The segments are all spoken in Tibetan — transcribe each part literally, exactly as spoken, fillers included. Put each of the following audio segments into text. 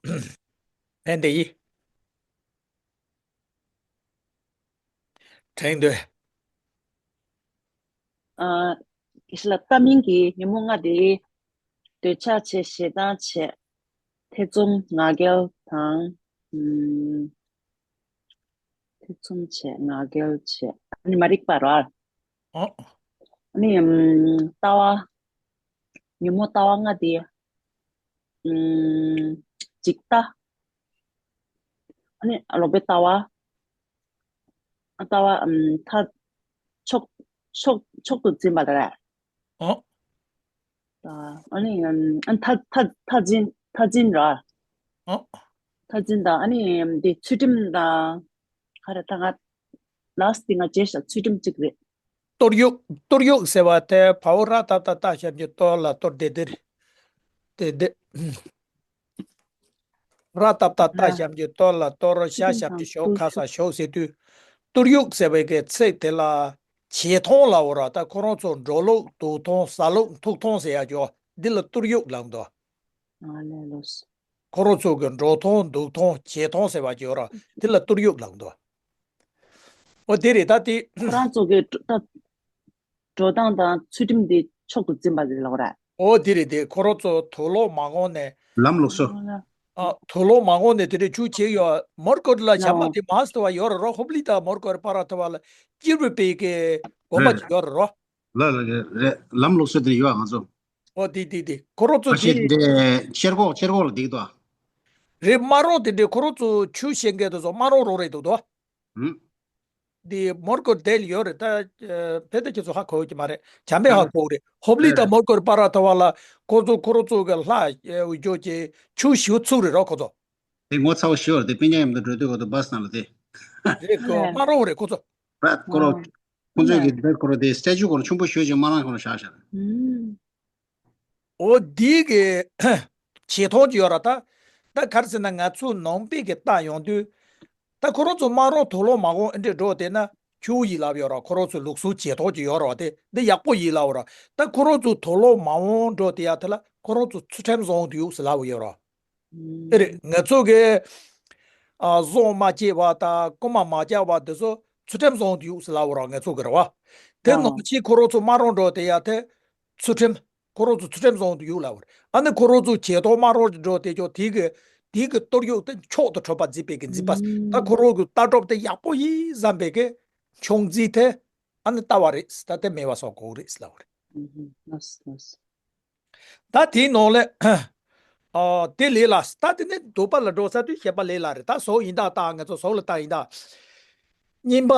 ཕན་བདེ་ཡིན། དྲན་འདོད། ཨ། ཞི་ལ་ལྟ་མིན་གྱི་ཉོན་མོངས་ལྔ་དེ། འདོད་ཆགས་བྱས། ཞེ་སྡང་བྱས། ཐེ་ཚོམ་ང་རྒྱལ་དང་། ཨུམ། ཐེ་ཚོམ་བྱས། ང་རྒྱལ་བྱས། ཨ་ནི་མ་རིག་པ་ར། ཨོ། ཨ་ནི་ཨུམ། ལྟ་བ། ཉོན་མོངས་ལྟ་བ་ལྔ་དེ། ཨུམ། འཇིག་ལྟ། ཨ་ནི་ལོག་པའི་ལྟ་བ། ལྟ་བ་ཨུམ། མཐའ། མཆོག་མཆོག་མཆོག་ཏུ་འཛིན་པ་རེད། ཨོ། ཨ་ནི་ཨུམ། ཨ། མཐའ་མཐའ་མཐའ་འཛིན་མཐའ་འཛིན་ར། ཨོ། མཐའ་འཛིན་དང་ཨ་ནི་འདི་ཚུལ་ཁྲིམས་དང་། ག་རེ་ད་ང་ལཱསི་ཊི་འདི་ང་བརྗེད་ཤག་ཚུལ་ཁྲིམས་གཅིག་རེད། གཏོར་གཡོག་གཏོར་གཡོག་ཟེར་བ་དེ་བའོ་ར་ཏ་བཏགས་ཏ་ཞབས་ཀྱུ་གཏོ་ལ་གཏོར་དེ་དེ་རེད། དེ་དེ། ར་ཏ་བཏགས་ར། ཏ་ཞབས་ཀྱུ་གཏོ་ལ་གཏོར། ཤ་ཞབས་ཀྱུ་ཤོ་ཁ་ས་ཤོག་ཟེར་དུས། གཏོར་གཡོག་ཟེར་བའི་གི་ཚིག་དེ་ལ་བྱེ་ཐང་ལབ་པ་ར། ད་ཁོ་རང་ཚོ་འགྲོ་ལུགས་འདུག་ཐང་ཟ་ལུགས་འཐུང་ཐང་ཟེར་ཡ་ཅོ། འདི་ལ་གཏོར་གཡོག་ལབ་འདུག་ཨ་ལས་ལོས། ཁོ་རང་ཚོ་གི་འགྲོ་ཐང་འདུག་ཐང་བྱེ་ཐང་ཟེར་བ་ཅིག་ཡོད་ར། དེ་ལ་གཏོར་གཡོག་ལབ་འདུག་ཨོ་དེ་རེད་ད་དེ། ཁོ་རང་ཚོ་གི་འགྲོ་ད། འགྲོ་སྟངས་དང་ཚུལ་ཁྲིམས་དེ་མཆོག་ཏུ་འཛིན་པ་རེད་ལབ་ར། ཨོ་དེ་རེད་དེ། ཁོ་རང་ཚོ་དུག་ལོག་མ་འོངས་ནས། ལམ་ལུགས་སྲོལ། ཨ། དུག་ལོག་མ་འོངས་ནས་དེ་འདྲ་ཆུ་བྱེད་ཡོད། མོར་ཀོར་ལ་བྱམས་པ་དེ་མ་སྟོ་བ་ཡོད་ར་རོ། ཧོབ་ལི་དང་མོར་ཀོར་པ་ར་ཐ་བ་ལ་སྐྱིར་བུ་པའི་གི་དགོན་པ་ཅིག་ཡོད་ར་རོ། ལ་ལ་རེད་རེད། ལམ་ལུགས་སྲོལ་དེ་ཡོད་ང་ཚོ། ཨོ་དེ་དེ་དེ་ཁོ་རང་ཚོ་ཨ་ཤེ་དེ། འདྲེ་ཤེར་ཁོག་ཤེར་ཁོག་ལ་འདུག་དོ། རེད། སྨ་རོང་དེ་འདྲེ་ཁོ་རང་ཚོ་ཆུ་བྱེད་མཁན་དེ་ཚོ་སྨ་རོང་རོ་རེད་འདུག་དོ། ཧུམ། འདི་མོར་ཀོར་དེ་ལ་ཡོད་རེད་ད། ཕེ་ཏེ་ཁྱེད་ཚོ་ཧ་གོ་གི་མ་རེད། བྱམས་པས་ཧ་གོ་གི་རེད། ཧོབ་ལི་དང་མོར་ཀོར་པ་ར་ཐ་བ་ལ་ཁོ་ཚོ་ཁོ་རང་ཚོ་གི་ལྷ་འོས་ཅོ་ཅེ་ཆུ་ཞུ་ཚུགས་རེད་རོ་ཁོ་ཚོ། དེ་ངོ་ཚ་བོ་ཞུ་བར་དེ་སྤུན་ཀྱག་མཉམ་དུ་འགྲོ་དུས་གོ་དུ་བ་སི་ནང་ལ་དེ། རེད་ཁོ་སྨ་རོང་རེད་ཁོ་ཚོ། ར་ཁོ་རོ། ཁོ་ཚོ་གི་དེ་ཁོ་རོ་དེ་སྟེ་ཅུ་ཁོ་རོ་ཆུན་པོ་ཞུ་ཅེ་སྨ་རོང་ཁོ་རོ་བཞག་ཤག་ཨོ་འདི་གི་བྱེ་ཐང་ཅིག་ཡོད་ར་ད། ད་ག་རེ་ཟེར་ན་ང་ཚོ་ནང་པའི་གི་ལྟ་ཡོང་དུས། ད་ཁོ་རང་ཚོ་སྨ་རོང་དུག་ལོག་མ་འོངས་ཨེ་འདྲས་འགྲོ་དེ་ན་ཁྱོ་ཡིན་ལབ་ཡོད་ར། ཁོ་རང་ཚོ་ལུགས་སྲོལ་བྱེ་ཐང་ཅིག་ཡོད་ར་བ་དེ་འདི་ཡག་པོ་ཡིན་ལབ་ར། ད་ཁོ་རང་ཚོ་དུག་ལོག་མ་འོངས་འགྲོ་དེ་ཡ་དེ་ལ་ཁོ་རང་ཚོ་ཚུལ་ཁྲིམས་བཟང་དུ་ཡོད་ཟེར་ལབ་ཡོད་ར། ཨེ་རེད་ང་ཚོ་གི་ཨ་བཟང་མ་སྐྱེས་པ་དང་རྐུན་མ་མ་རྒྱག་པ་དེ་ཚོ་ཚུལ་ཁྲིམས་བཟང་དུ་ཡོད་ཟེར་ལབ་ར་ང་ཚོ་གི་ར་བ། དེ་ནང་ཕྱིན་ཁོ་རང་ཚོ་སྨ་རོང་འགྲོ་དེ་ཡ་དེ་ཚུལ་ཁྲིམས། ཁོ་རང་ཚོ་ཚུལ་ཁྲིམས་བཟང་དུ་ཡོད་ལབ་རེད། ཨ་ནི་ཁོ་རང་ཚོ་བྱེ་ཐང་སྨ་རོང་འགྲོ་དེ་ཅོ་དེ་གི་དེ་གི་གཏོར་གཡོག་དེ་མཆོག་ཏུ་ཁྲོས་པ་འཛིན་པའི་གི་འཛིན་པ། ད་ཁོ་རང་གི་ལྟ་གྲུབ་དེ་ཡག་པོ་ཡིན་བསམ་པའི་གི་མཆོག་འཛིན་དེ་ཨ་ནི་ལྟ་བ་རེད། ད་དེ་མེད་པ་སོགས་གོ་རེད་ལབ་རེད། ད་དེའི་ནང་ལས། ཨ་དེ་ལས་ལ་ད་དེ་ནས་འདོད་པ་ལ་འགྲོ་ས་དུས་ཤེས་པ་ལས་ལ་རེད། ད་ཟོག་ཡིན་ད་ད་ང་ཚོ་ཟོག་ལ་ད་ཡིན་ད། གཉིས་པ།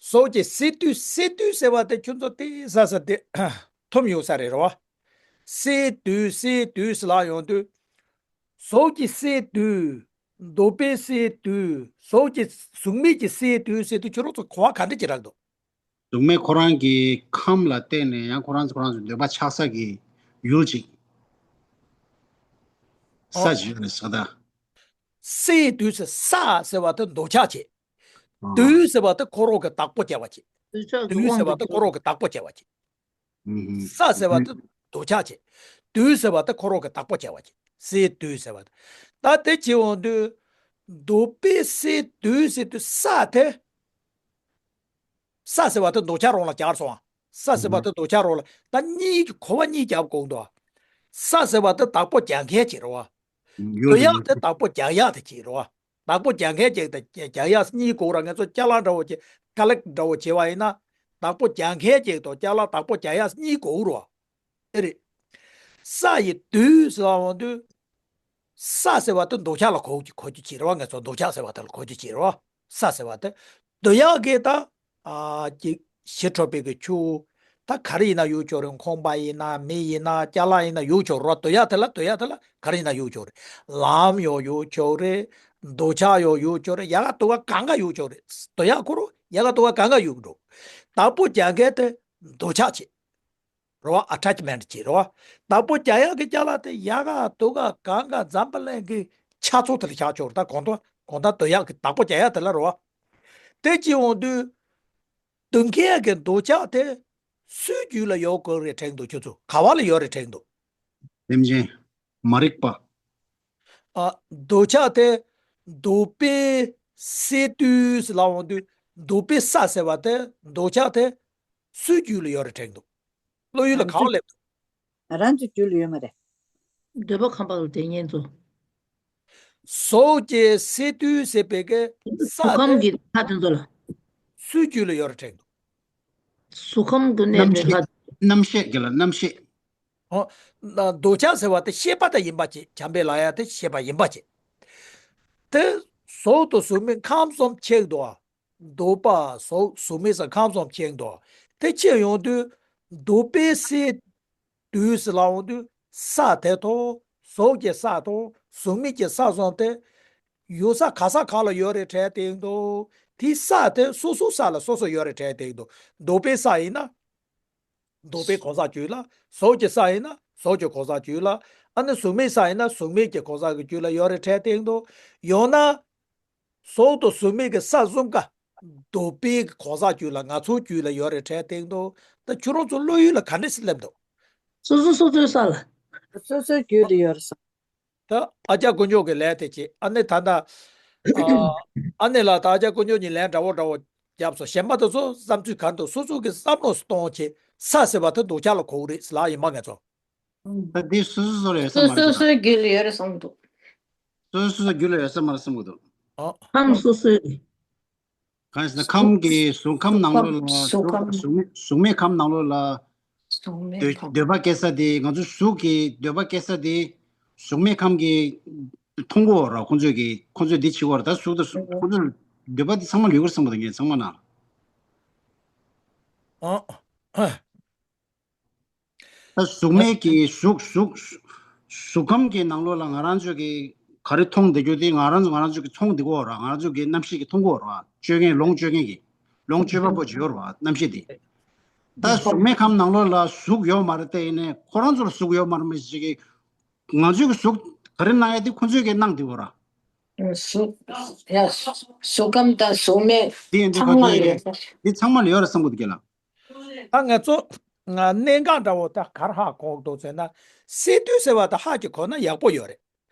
ཟོག་གི་སེ་དུས་སེ་དུས་ཟེར་བ་དེ་ཁྱོད་ཚོ་དེ་ས་ས་དེ་ཐུམ་ཡོད་ས་རེད་རོ། སེ་དུས་སེ་དུས་ལ་ཡོང་དུས། ཟོག་གི་སེ་དུས། འདོད་པའི་སེ་དུས། ཟོག་གི་གཟུགས་མེད་ཀྱི་སེ་དུས་སེ་དུས་ཁྱོད་རང་ཚོ་གོ་བ་ག་འདྲ་ཅིག་རག་འདུག་གཟུགས་མེད་ཁོ་རང་གི་ཁམས་ལ་བརྟེན་ནས་ཡང་ཁོ་རང་ཚོ་ཁོ་རང་ཚོ་འདོད་པ་ཆགས་ས་གི་ཡུལ་ཅིག་ས་ཅིག་ཡོད་རེད་ཟེར་ད། སེ་དུས་སེ་ས་ཟེར་བ་དེ་འདོད་ཆགས་བྱེད། དུས་ཟེར་བ་དེ་ཁོ་རང་གི་བདག་པོ་བྱ་བ་བྱེད། དུས་ཟེར་བ་དེ་ཁོ་རང་གི་བདག་པོ་བྱ་བ་བྱེད། ས་ཟེར་བ་དེ་འདོད་ཆགས་བྱེད། དུས་ཟེར་བ་དེ་ཁོ་རང་གི་བདག་པོ་བྱ་བ་བྱེད། སེ་དུས་ཟེར་བ་དེ། ད་དེ་བྱེད་འོང་དུས། འདོད་པའི་སེ་དུས་ཟེར་དུས་ས་དེ། ས་ཟེར་བ་དེ་འདོད་ཆགས་རང་ལ་སྦྱར་སོང་ཨ། ས་ཟེར་བ་དེ་འདོད་ཆགས་རང་ལ་ད་གཉིས་ཀྱི་གོ་བ་གཉིས་རྒྱབ་དགོས་འདུག་ཨ། ས་ཟེར་བ་དེ་བདག་པོ་རྒྱག་མཁན་ཅིག་རེད་བ། འདོད་ཡག་དེ་བདག་པོ་རྒྱག་ཡག་དེ་ཅིག་རེད་བ། བདག་པོ་རྒྱག་མཁན་ཅིག་དང་རྒྱག་ཡག་གཉིས་དགོས་ར། ང་ཚོ་ཅ་ལག་འདྲ་བོ་ཅིག་ཀ་ལེག་འདྲ་བོ་བྱེད་བ་ཡིན་ན། བདག་པོ་རྒྱག་མཁན་ཅིག་དང་ཅ་ལག་བདག་པོ་རྒྱག་ཡག་གཉིས་དགོས་རེད་བ། ཨེ་རེད། ས་ཡི་དུས་ཟེར་བ་འོང་དུས། ས་ཟེར་བ་དེ་འདོད་ཆགས་ལ་གོ་གི་གོ་རྒྱུ་ཅིག་རེད་བ། ང་ཚོ་འདོད་ཆགས་ཟེར་བ་དེ་ལ་གོ་རྒྱུ་ཅིག་རེད་བ། ས་ཟེར་བ་དེ། འདོད་ཡག་གི་ད། ཨ་ཅིག་ཞི་ཁྲོ་བའི་གི་ཆུ། ད་ག་རེ་ཡིན་ན་ཡོད་ཆོག་རེད། ཁང་པ་ཡིན་ན་མི་ཡིན་ན་ཅ་ལག་ཡིན་ན་ཡོད་ཆོག་རེད་བ། འདོད་ཡག་དེ་ལ་འདོད་ཡག་དེ་ལ་ག་རེ་ཡིན་ན་ཡོད་ཆོག་རེད། ལམ་ཡང་ཡོད་ཆོག་རེད། འདོད་ཆགས་ཡང་ཡོད་ཆོག་རེད། ཡག་ག་འདོད་ག་གང་ག་ཡོད་ཆོག་རེད། འདོད་ཡག་ཁོ་རང་ཡག་ག་འདོད་ག་གང་ག་ཡོད་འགྲོ། བདག་པོ་རྒྱག་མཁན་དེ་འདོད་ཆགས་བྱེད། རེད་བ། ཨ་ཊེཆ་མེན་ཊི་བྱེད་རེད་བ། བདག་པོ་རྒྱག་ཡག་གི་ཅ་ལག་དེ་ཡག་ག་འདོད་ག་གང་ག་འཛམ་བུ་གླིང་གི་ཆ་ཚང་དེ་ལ་བཞག་ཆོག་རེད། ད་གང་ལྟར་གང་ལྟར་འདོད་ཡག་གི་བདག་པོ་རྒྱག་ཡག་དེ་ལ་རེད་བ། དེ་ཅི་འོང་དུས། འདོད་མཁན་གྱི་འདོད་ཆགས་དེ་སུའི་རྒྱུད་ལ་ཡོད་དགོས་རེད་དྲན་འདུག་ཁྱོད་ཚོ་ག་བ་ལ་ཡོད་རེད་དྲན་འདུག་སེམས་ཅན། མ་རིག་པ། ཨ། འདོད་ཆགས་དེ་འདོད་པའི་སས་བསྡུས་ལབ་འོང་དུས། འདོད་པའི་ས་ཟེར་བ་དེ་འདོད་ཆགས་དེ་སུའི་རྒྱུད་ལ་ཡོད་རེད་དྲན་འདུག་བློ་ཡུལ་ལ་གང་སླེབས་འདུག་རང་ཚོའི་རྒྱུད་ལ་ཡོད་མ་རེད། འདོད་པ་ཁམས་པ་ལ་དེ་ཉན་ཚོ། གཟུགས་ཀྱི་སས་བསྡུས་ཟེར་བའི་གི་ས་གཟུགས་ཁམས་དེ་ཀྱི་ས་དེ་ཚོ་ལ། སུའི་རྒྱུད་ལ་ཡོད་རེད་དྲན་འདུག་གཟུགས་ཁམས་ཀྱི་གནས་རྣམ་ལ་ཤེས། ཧ། རྣམ་ཤེས་ཀྱི་ལ་རྣམ་ཤེས། ཨོ། ན་འདོད་ཆགས་ཟེར་བ་དེ་ཤེས་པ་དང་ཡིན་པ་བྱེད། བྱམས་པའི་ལ་ཡ་དེ་ཤེས་པ་ཡིན་པ་བྱེད། དེ་གཟུགས་དང་གཟུགས་མེད་ཁམས་གསུམ་ཕྱེ་འདུག་ཨ། འདོད་པ་གཟུགས་གཟུགས་མེད་ས་ཁམས་གསུམ་ཕྱེ་འདུག་དེ་ཕྱེ་ཡོང་དུས་འདོད་པའི་སས་བསྡུས་ལབ་འོང་དུས་ས་དེ་དང་གཟུགས་ཀྱི་ས་དང་གཟུགས་མེད་ཀྱི་ས་གསུམ་དེ་ཡོད་ས་ག་ས་ག་ལ་ཡོད་རེད་དྲན་བསྡད་འདུག་དེའི་ས་དེ་སོ་སོའི་ས་ལ་སོ་སོ་ཡོད་རེད་དྲན་བསྡད་འདུག་འདོད་པའི་ས་ཡིན་ན། འདོད་པའི་གང་ཟག་རྒྱུད་ལ། གཟུགས་ཀྱི་ས་ཡིན་ན་གཟུགས་ཀྱི་གང་ཟག་རྒྱུད་ལ། ཨ་ནི་གཟུགས་མེད་ས་ཡིན་ན་གཟུགས་མེད་ཀྱི་གང་ཟག་གི་རྒྱུད་ལ་ཡོད་རེད་དྲན་བསྡད་འདུག་ཡང་ན། གཟུགས་དང་གཟུགས་མེད་ཀྱི་ས་གསུམ་ཀ་འདོད་པའི་གང་ཟག་རྒྱུད་ལ། ང་ཚོའི་རྒྱུད་ལ་ཡོད་རེད་དྲན་བསྡད་འདུག་ད་ཁྱོད་རང་ཚོ་བློ་ཡུལ་ལ་ག་འདྲ་ཞིག་སླེབས་འདུག་སོ་སོ་སོ་སོའི་ས་ལ། སོ་སོའི་རྒྱུད་ལ་ཡོད་རེད་བསམ། ད་ཨ་ཅག་དཀོན་མཆོག་གི་ལན་དེ་བྱེད། ཨ་ནེ་ད་ལྟ། ཨ། ཨ་ནེ་ལགས་དང་ཨ་ཅག་དཀོན་མཆོག་གཉིས་ལན་འདྲ་བོ་འདྲ་བོ་བརྒྱབ་སོང་། གཞན་པ་དེ་ཚོ་བསམ་ཚུལ་ག་རེ་འདུག་སོ་སོ་གི་བསམ་བློ་གཏོང་བྱེད། ས་ཟེར་བ་དེ་འདོད་ཆགས་ལ་གོ་གི་རེད་ལབ་ཡིན་པ་ངེད་ཚོ། ད་འདི་སོ་སོ་སོ་ལ་ཡོད་ས་མ་རེད། སོ་སོའི་རྒྱུད་ལ་ཡོད་རེད་བསམ་གི་འདུག་སོ་སོ་སོ་སོའི་རྒྱུད་ལ་ཡོད་ས་མ་རེད་བསམ་གི་འདུག་ཨ། ཁམས་སོ་སོའི། གང་ཟེར་ན་ཁམས་ཀྱི་གཟུགས་ཁམས་ནང་ལོགས་ལ། གཟུགས་ཁམས། གཟུགས་མེད་གཟུགས་མེད་ཁམས་ནང་ལོགས་ལ། གཟུགས་མེད་འདོད་ཁམས། འདོད་པ་སྐྱེ་ས་དེ། ང་ཚོ་གཟུགས་ཀྱི་འདོད་པ་སྐྱེ་ས་དེ་གཟུགས་མེད་ཁམས་ཀྱིས་མཐོང་གོ་ར། ཁོང་ཚོས་ཀྱི་ཁོང་ཚོས་འདི་བྱེད་གོ་ར། ད་གཟུགས་དང་གཟུགས་ཁོང་ཚོས་འདོད་པ་དེ་ཚང་མ་ལོས་གོ་བསམ་གི་འདུག་ངས་ཚང་མ་ན། ཨ། ཨ། ད་གཟུགས་མེད་ཀྱི་གཟུགས་གཟུགས་གཟུགས་ཁམས་ཀྱི་ནང་ལོགས་ལ་ང་རང་ཚོ་གི་ག་རེ་མཐོང་བསྡད་རྒྱུ་དེ་ང་རང་ཚོ་ང་རང་ཚོ་གི་མཐོང་བསྡད་ཀྱི་ཡོད་རེད་བ། ང་རང་ཚོ་གི་རྣམ་ཤེས་ཀྱིས་མཐོང་གི་ཡོད་རེད་བ། སྤྱོད་མཁན་ལོངས་སྤྱོད་མཁན་གྱིས། ལོངས་སྤྱོད་པ་པོ་ཅིག་ཡོད་རེད་བ། རྣམ་ཤེས་དེ། ད་གཟུགས་མེད་ཁམས་ནང་ལོགས་ལ་གཟུགས་ཡོད་མ་རེད། དེ་ཡིན་ནའི་ཁོ་རང་ཚོ་ལ་གཟུགས་ཡོད་མ་རེད་མི་ཞིག་གིས་ང་ཚོའི་གི་གཟུགས་ག་རེ་སྣང་ཡ་དེ་ཁོ་ཚོས་ཀྱིས་སྣང་བསྡད་ཡོད་རེད། གཟུགས། ཡ། གཟུགས་ཁམས་དང་གཟུགས་མེད་དེ་ཡིན་དུས་ཚང་མ་ཁོ་ཚོས་ལ་ཡོད། འདི་ཚང་མ་ལ་ཡོད་རེད་བསམ་གི་འདུག་རྒན་ལགས། ད་ང་ཚོ་ང་གནད་འགག་འདྲ་བོ་ད་ག་རེ་ཧ་གོ་འདུག་ཟེར་ན། སས་བསྡུས་ཟེར་བ་ད་ཧ་ཅིག་གོ་ན་ཡག་པོ་ཡོད་རེད།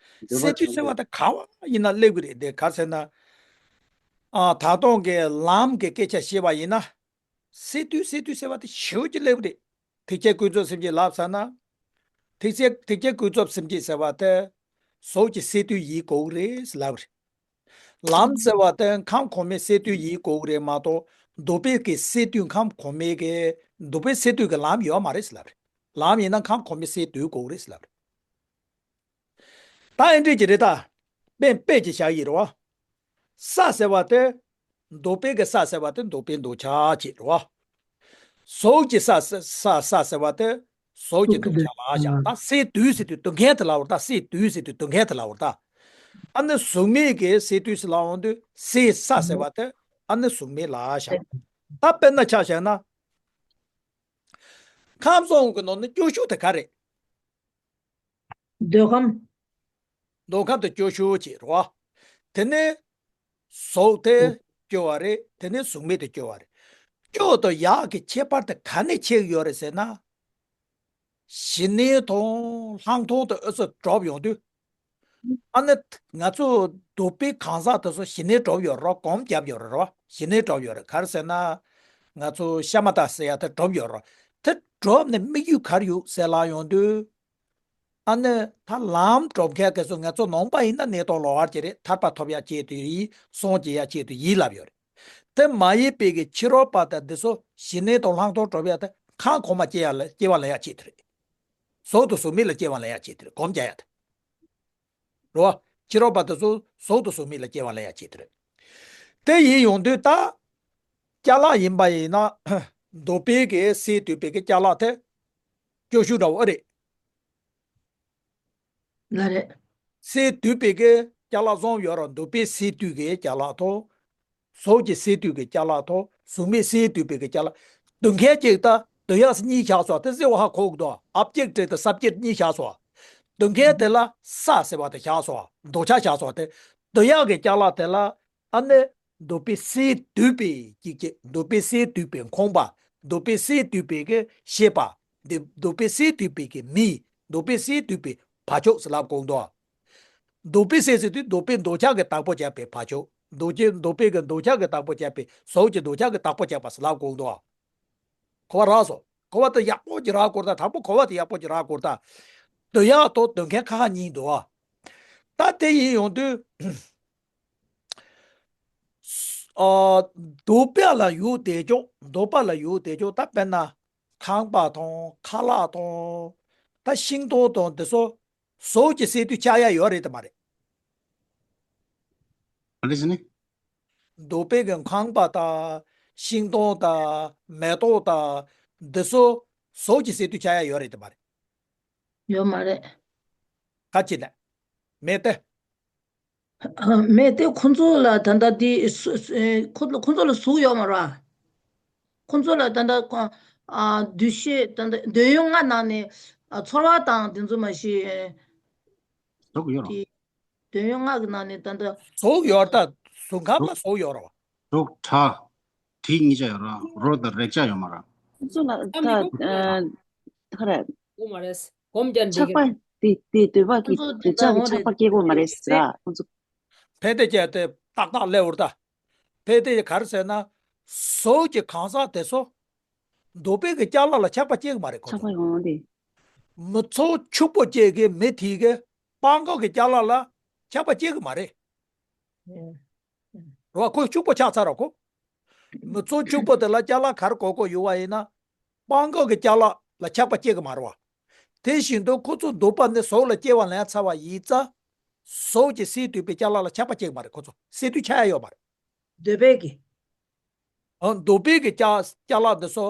སས་བསྡུས་ཟེར་བ་ད་ག་བ་ཡིན་ན་སླེབས་གི་རེད། དེ་ག་ཟེར་ན། ཨ། ད་དུང་གི་ལམ་གྱི་སྐད་ཆ་བཤད་པ་ཡིན་ན། སས་བསྡུས་སས་བསྡུས་ཟེར་བ་དེ་ཞེ་པོ་ཅིག་སླེབས་གི་རེད། ཐེག་ཆེན་ཀུན་རྫོབ་སེམས་བསྐྱེད་ལབ་ཚར་ན། ཐེག་ཆེན་ཐེག་ཆེན་ཀུན་རྫོབ་སེམས་བསྐྱེད་ཟེར་བ་དེ་གཟུགས་ཀྱི་སས་བསྡུས་ཡིན་དགོས་ཀྱི་རེད་ལབ་རེད། ལམ་ཟེར་བ་དེ་ཁམས་གོང་མའི་སས་བསྡུས་ཡིན་དགོས་ཀྱི་རེད་མ་གཏོགས། འདོད་པའི་གི་སས་བསྡུས་ཁམས་གོང་མའི་གི་འདོད་པའི་སས་བསྡུས་ཀྱི་ལམ་ཡོད་མ་རེད་ལབ་རེད། ལམ་ཡིན་ན་ཁམས་གོང་མའི་སས་བསྡུས་དགོས་ཀྱི་རེད་ལབ་རེད། ད་ཨེ་འདྲས་ཀྱི་རེད་ད། དཔེ་དཔེ་ཅིག་བཞག་ཡིན་རེད་བ། ས་ཟེར་བ་དེ། འདོད་པའི་གི་ས་ཟེར་བ་དེ་འདོད་པའི་འདོད་ཆགས་ཅིག་རེད་བ། གཟུགས་ཀྱི་ས་ས་ས་ས་ཟེར་བ་དེ་གཟུགས་ཀྱི་འདོད་ཆགས་ལ་བཞག་ད་སས་བསྡུས་ཟེར་དུས་སྡུད་མཁན་དེ་ལབ་པ་རེད། ད་སས་བསྡུས་ཟེར་དུས་སྡུད་མཁན་དེ་ལབ་པ་རེད་ད། ཨ་ནི་གཟུགས་མེད་ཀྱི་སས་བསྡུས་ཟེར་ལབ་འོང་དུས་སས་ས་ཟེར་བ་དེ་ཨ་ནི་གཟུགས་མེད་ལ་བཞག་ད་དཔེར་ན་ཆ་བཞག་ན། ཁམས་གསུམ་གྱི་ནང་ནས་སྐྱོ་ཤོས་དེ་ག་རེད། འདོད་ཁམས། འདོད་ཁམས་དེ་སྐྱོ་ཤོས་ཅིག་རེད་བ། དེ་ནས་གཟུགས་དེ་སྐྱོ་བ་རེད། དེ་ནས་གཟུགས་མེད་དེ་སྐྱོ་བ་རེད། སྐྱོ་དང་ཡག་གི་ཁྱད་པར་དེ་ག་ནས་ཕྱེ་གི་ཡོད་རེད་ཟེར་ན། ཞི་གནས་དང་ལྷག་མཐོང་དེ་ཨུ་ཚུགས་གྲུབ་ཡོང་དུས། ཨ་ནི་ང་ཚོ་འདོད་པའི་གང་ཟག་དེ་ཚོ་ཞི་གནས་གྲུབ་ཡོད་རེད། སྒོམ་བརྒྱབ་ཡོད་རེད་བ། ཞི་གནས་གྲུབ་ཡོད་རེད། ག་རེ་ཟེར་ན། ང་ཚོ་ཤ་མ་ཏ་ཟེར་ཡ་དེ་གྲུབ་ཡོད་རེད། དེ་གྲུབ་ནས་དམིགས་ཡུལ་ག་རེ་ཡོད་ཟེར་ལབ་ཡོང་དུས། ཨ་ནི་ད་ལམ་སྒྲུབ་མཁན་དེ་ཚོ་ང་ཚོ་ནང་པ་ཡིན་ན་གནས་སྟངས་ལོགས་ཀ་ཅིག་རེད། ཐར་པ་ཐོབ་ཡ་ཆེད་དུ་ཡིན། སངས་རྒྱས་ཡ་ཆེད་དུ་ཡིན་ལབ་ཡོད་རེད། དེ་མ་ཡིན་པའི་གི་ཕྱི་རོལ་པ་དང་འདི་ཚོ་ཞི་གནས་དང་ལྷག་མཐོང་སྒྲུབ་ཡ་དེ་ཁམས་གོང་མ་སྐྱེ་ཡ་ལ་སྐྱེ་བ་ལེན་ཡ་ཆེད་དུ་རེད། གཟུགས་དང་གཟུགས་མེད་ལ་སྐྱེ་བ་ལེན་ཡ་ཆེད་དུ་རེད། སྒོམ་རྒྱག་ཡ་དེ། རེད་བ། ཕྱི་རོལ་པ་དེ་ཚོ་གཟུགས་དང་གཟུགས་མེད་ལ་སྐྱེ་བ་ལེན་ཡ་ཆེད་དུ་རེད། དེ་ཡིན་ཡོང་དུས་ད། ཅ་ལག་ཡིན་པ་ཡིན་ན། འདོད་པའི་གི་སས་བསྡུས་པའི་གི་ཅ་ལག་དེ། སྐྱོ་ཤོས་འདྲ་བོ་ཨེ་རེད། ལགས་རེད། སས་བསྡུས་པའི་གི་ཅ་ལག་གསུམ་ཡོད་རེད། འདོད་པའི་སས་བསྡུས་ཀྱི་ཅ་ལག་དང་། གཟུགས་ཀྱི་སས་བསྡུས་ཀྱི་ཅ་ལག་དང་། གཟུགས་མེད་སས་བསྡུས་པའི་གི་ཅ་ལག་སྡུད་མཁན་གཅིག་ད་སྡུད་ཡག་གཉིས་བཞག་སོང་། དེ་གསལ་བོ་ཧ་གོ་གི་འདུག་ཨོབ་ཇེག་ཊི་དང་སབ་ཇེག་ཊི་གཉིས་བཞག་སོང་། སྡུད་མཁན་དེ་ལ་ས་ཟེར་བ་དེ་བཞག་སོང་། འདོད་ཆགས་བཞག་སོང་། དེ་སྡུད་ཡག་གི་ཅ་ལག་དེ་ལ། ཨ་ནི་འདོད་པའི་སས་བསྡུས་པའི་གཅིག་བྱས། འདོད་པའི་སས་བསྡུས་པའི་ཁང་པ། འདོད་པའི་སས་བསྡུས་པའི་གི་ཤེས་པ། འདི་འདོད་པའི་སས་བསྡུས་པའི་གི་མི། འདོད་པའི་སས་བསྡུས་པའི་བྱ་སྤྱོད་ཟེར་ལབ་དགོས་འདུག་འདོད་པའི་སེམས་ཟེར་དུས་འདོད་པའི་འདོད་ཆགས་ཀྱི་བདག་པོ་བྱས་པའི་བ་ཅོ། འདོད་ཀྱི་འདོད་པའི་གི་འདོད་ཆགས་ཀྱི་བདག་པོ་བྱས་པའི་གཟུགས་ཀྱི་འདོད་ཆགས་ཀྱི་བདག་པོ་བྱས་པ་ཟེར་ལབ་དགོས་འདུག་ཨ། གོ་བ་རག་སོང་། གོ་བ་དེ་ཡག་པོ་ཅིག་རག་དགོས་ད། དང་པོ་གོ་བ་དེ་ཡག་པོ་ཅིག་རག་དགོས་ད། འདོད་ཡག་དང་འདོད་མཁན་ཁ་ཁ་གཉིས་འདུག་ཨ། ད་དེ་ཡིན་ཡོང་དུས། ཨ། འདོད་པ་ལ་ཡུལ་དེ་ཅོག་འདོད་པ་ལ་ཡུལ་དེ་ཅོག་ད་དཔེར་ན། ཁང་པ་དང་ཁ་ལག་དང་། ད་ཤིང་སྡོང་དང་དེ་ཚོ། གཟུགས་ཀྱི་སས་བསྡུས་ཆགས་ཡ་ཡོད་རེད་དམ་མ་རེད། ག་རེ་ཟེར་ནི། འདོད་པའི་གི་ཁང་པ་དང་། ཤིང་སྡོང་དང་། མེ་ཏོག་དང་། འདི་ཚོ་གཟུགས་ཀྱི་སས་བསྡུས་ཆགས་ཡ་ཡོད་རེད་དམ་མ་རེད། ཡོད་མ་རེད། ག་ཅི་ནས། མེད་དེ། མེད་དེ་ཁོ་ཚོ་ལ་ད་ལྟ་དེ་སུ་སུ་ཁོ་ཁོ་ཚོ་ལ་གཟུགས་ཡོད་མ་རེད། ཁོ་ཚོ་ལ་ད་ལྟ་ཁོ་ཨ་འདུ་ཤེས་ད་ལྟ་འདོད་ཡོན་ལྔ་ནང་ནས་ཨ་ཚོར་བ་དང་དེ་ཚོ་མ་གཞི་གཟུགས་ཡོད་རེད། དེ་འདོད་ཡོན་ལྔ་གི་ནང་ནས་ད་ལྟ་གཟུགས་ཡོད་ད། གཟུགས་ཁམས་ལ་གཟུགས་ཡོད་རེད་བ། གཟུགས་ཁྲག་དྲི་གཉིས་ཆ་ཡོད་རེད། རོ་དང་རེག་བྱ་ཡོད་མ་རེད། ཁོ་ཚོ་ལ་ད་ཨ་ད་ག་རེད། གོ་མ་རེད། གོམས་ཀྱང་འགྲིག་ཆགས་པ་གི་དེ་དེ་འདོད་པ་གི་ཁོ་ཚོ་འདོད་ཆགས་ཀྱི་ཆགས་པ་སྐྱེ་དགོས་མ་རེད་ཟེར་ཨ་ཁོ་ཚོ། ཕན་བདེ་བཅས་ཏེ་ཏག་ཏག་སླེབས་འོར་ད། ཕན་བདེ་ག་རེ་ཟེར་ན། གཟུགས་ཀྱི་གང་ཟག་དེ་ཚོ། འདོད་པའི་གི་ཅ་ལག་ལ་ཆགས་པ་སྐྱེ་གི་མ་རེད་ཁོ་ཆགས་ཚོ། པ་ཡོང་དེ། མི་ཚོགས་ཕྱུག་པོ་སྐྱེ་གི་མི་དེ་གི་སྤང་ཁ་གི་ཅ་ལག་ལ་ཆགས་པ་སྐྱེ་གི་མ་རེད། རོ་ཁོ་ཕྱུག་པོ་ཆགས་ཚར་རོ་ཁོ། མི་ཚོགས་ཕྱུག་པོ་དེ་ལ་ཅ་ལག་ག་རེ་དགོས་དགོས་ཡོད་བ་ཡིན་ན། སྤང་ཁ་གི་ཅ་ལག་ལ་ཆགས་པ་སྐྱེ་གི་མ་རེད་བ། དེ་བཞིན་དུ་ཁོ་ཚོ་འདོད་པ་ནི་གཟུགས་ལ་སྐྱེ་བ་ལེན་ཚར་བ་ཡིན་ཙང་། གཟུགས་ཀྱི་སས་བསྡུས་པའི་ཅ་ལག་ལ་ཆགས་པ་སྐྱེ་གི་མ་རེད་ཁོ་ཚོ། སས་བསྡུས་ཆགས་ཡ་ཡོད་མ་རེད། འདོད་པའི་གི། ཨ་འདོད་པའི་གི་ཅ་ཅ་ལག་འདི་ཚོ་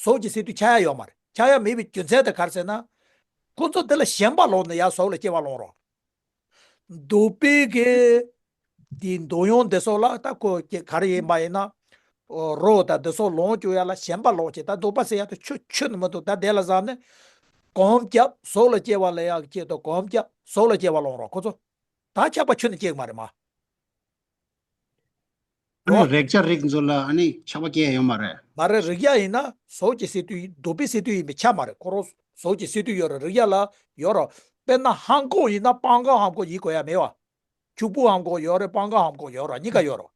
གཟུགས་ཀྱི་སས་བསྡུས་ཆགས་ཡ་ཡོད་མ་རེད། ཆགས་ཡ་མེད་པའི་རྒྱུ་མཚན་དེ་ག་རེ་ཟེར་ན། ཁོ་ཚོ་དེ་ལ་ཞེན་པ་ལོག་ནས་ཡ་གཟུགས་ལ་སྐྱེ་བ་ལོག་རོགས། འདོད་པའི་གི་དེའི་འདོད་ཡོན་འདི་ཚོ་ལ་ད་ཁོ་ག་རེ་ཡིན་པ་ཡིན་ན། རོ་དང་འདི་ཚོ་ལོངས་སྤྱོད་ཡ་ལ་ཞེན་པ་ལོག་ཅིག་ད་འདོད་པ་ཟེར་ཡ་དེ་ཆུ་ཆུ་ནི་མི་འདུག་ད་དེ་ལ་བཟང་ནི། གོམས་བརྒྱབ་གཟུགས་ལ་སྐྱེ་བ་ལ་ཡག་ཆེད་དུ་གོམས་བརྒྱབ་གཟུགས་ལ་སྐྱེ་བ་ལོག་རོགས་ཁོ་ཚོ། ད་ཆགས་པ་ཆུ་ནི་སྐྱེ་གི་མ་རེད་མ། ཨ་ནི་རེག་བྱ་རིགས་ཚོ་ལ་ཨ་ནི་ཆགས་པ་སྐྱེ་ཡ་ཡོད་མ་རེད། མ་རེད། རེག་བྱ་ཡིན་ན་གཟུགས་ཀྱི་སས་བསྡུས་འདོད་པའི་སས་བསྡུས་ཡིན་པས་ཆགས་མ་རེད། ཁོ་རང་གཟུགས་ཀྱི་སས་བསྡུས་ཡོད་རེད། རེག་བྱ་ལ་ཡོད་རེད། དཔེར་ན་ལྷམ་གོག་ཡིན་ན་སྤང་ཁ་ལྷམ་གོག་ཡིན་དགོས་ཡ་མེད་བ། ཕྱུག་པོ་ལྷམ་གོག་ཡོད་རེད། སྤང་ཁ་ལྷམ་གོག་ཡོད་རེད། གཉིས་ཀ་ཡོད་རེད།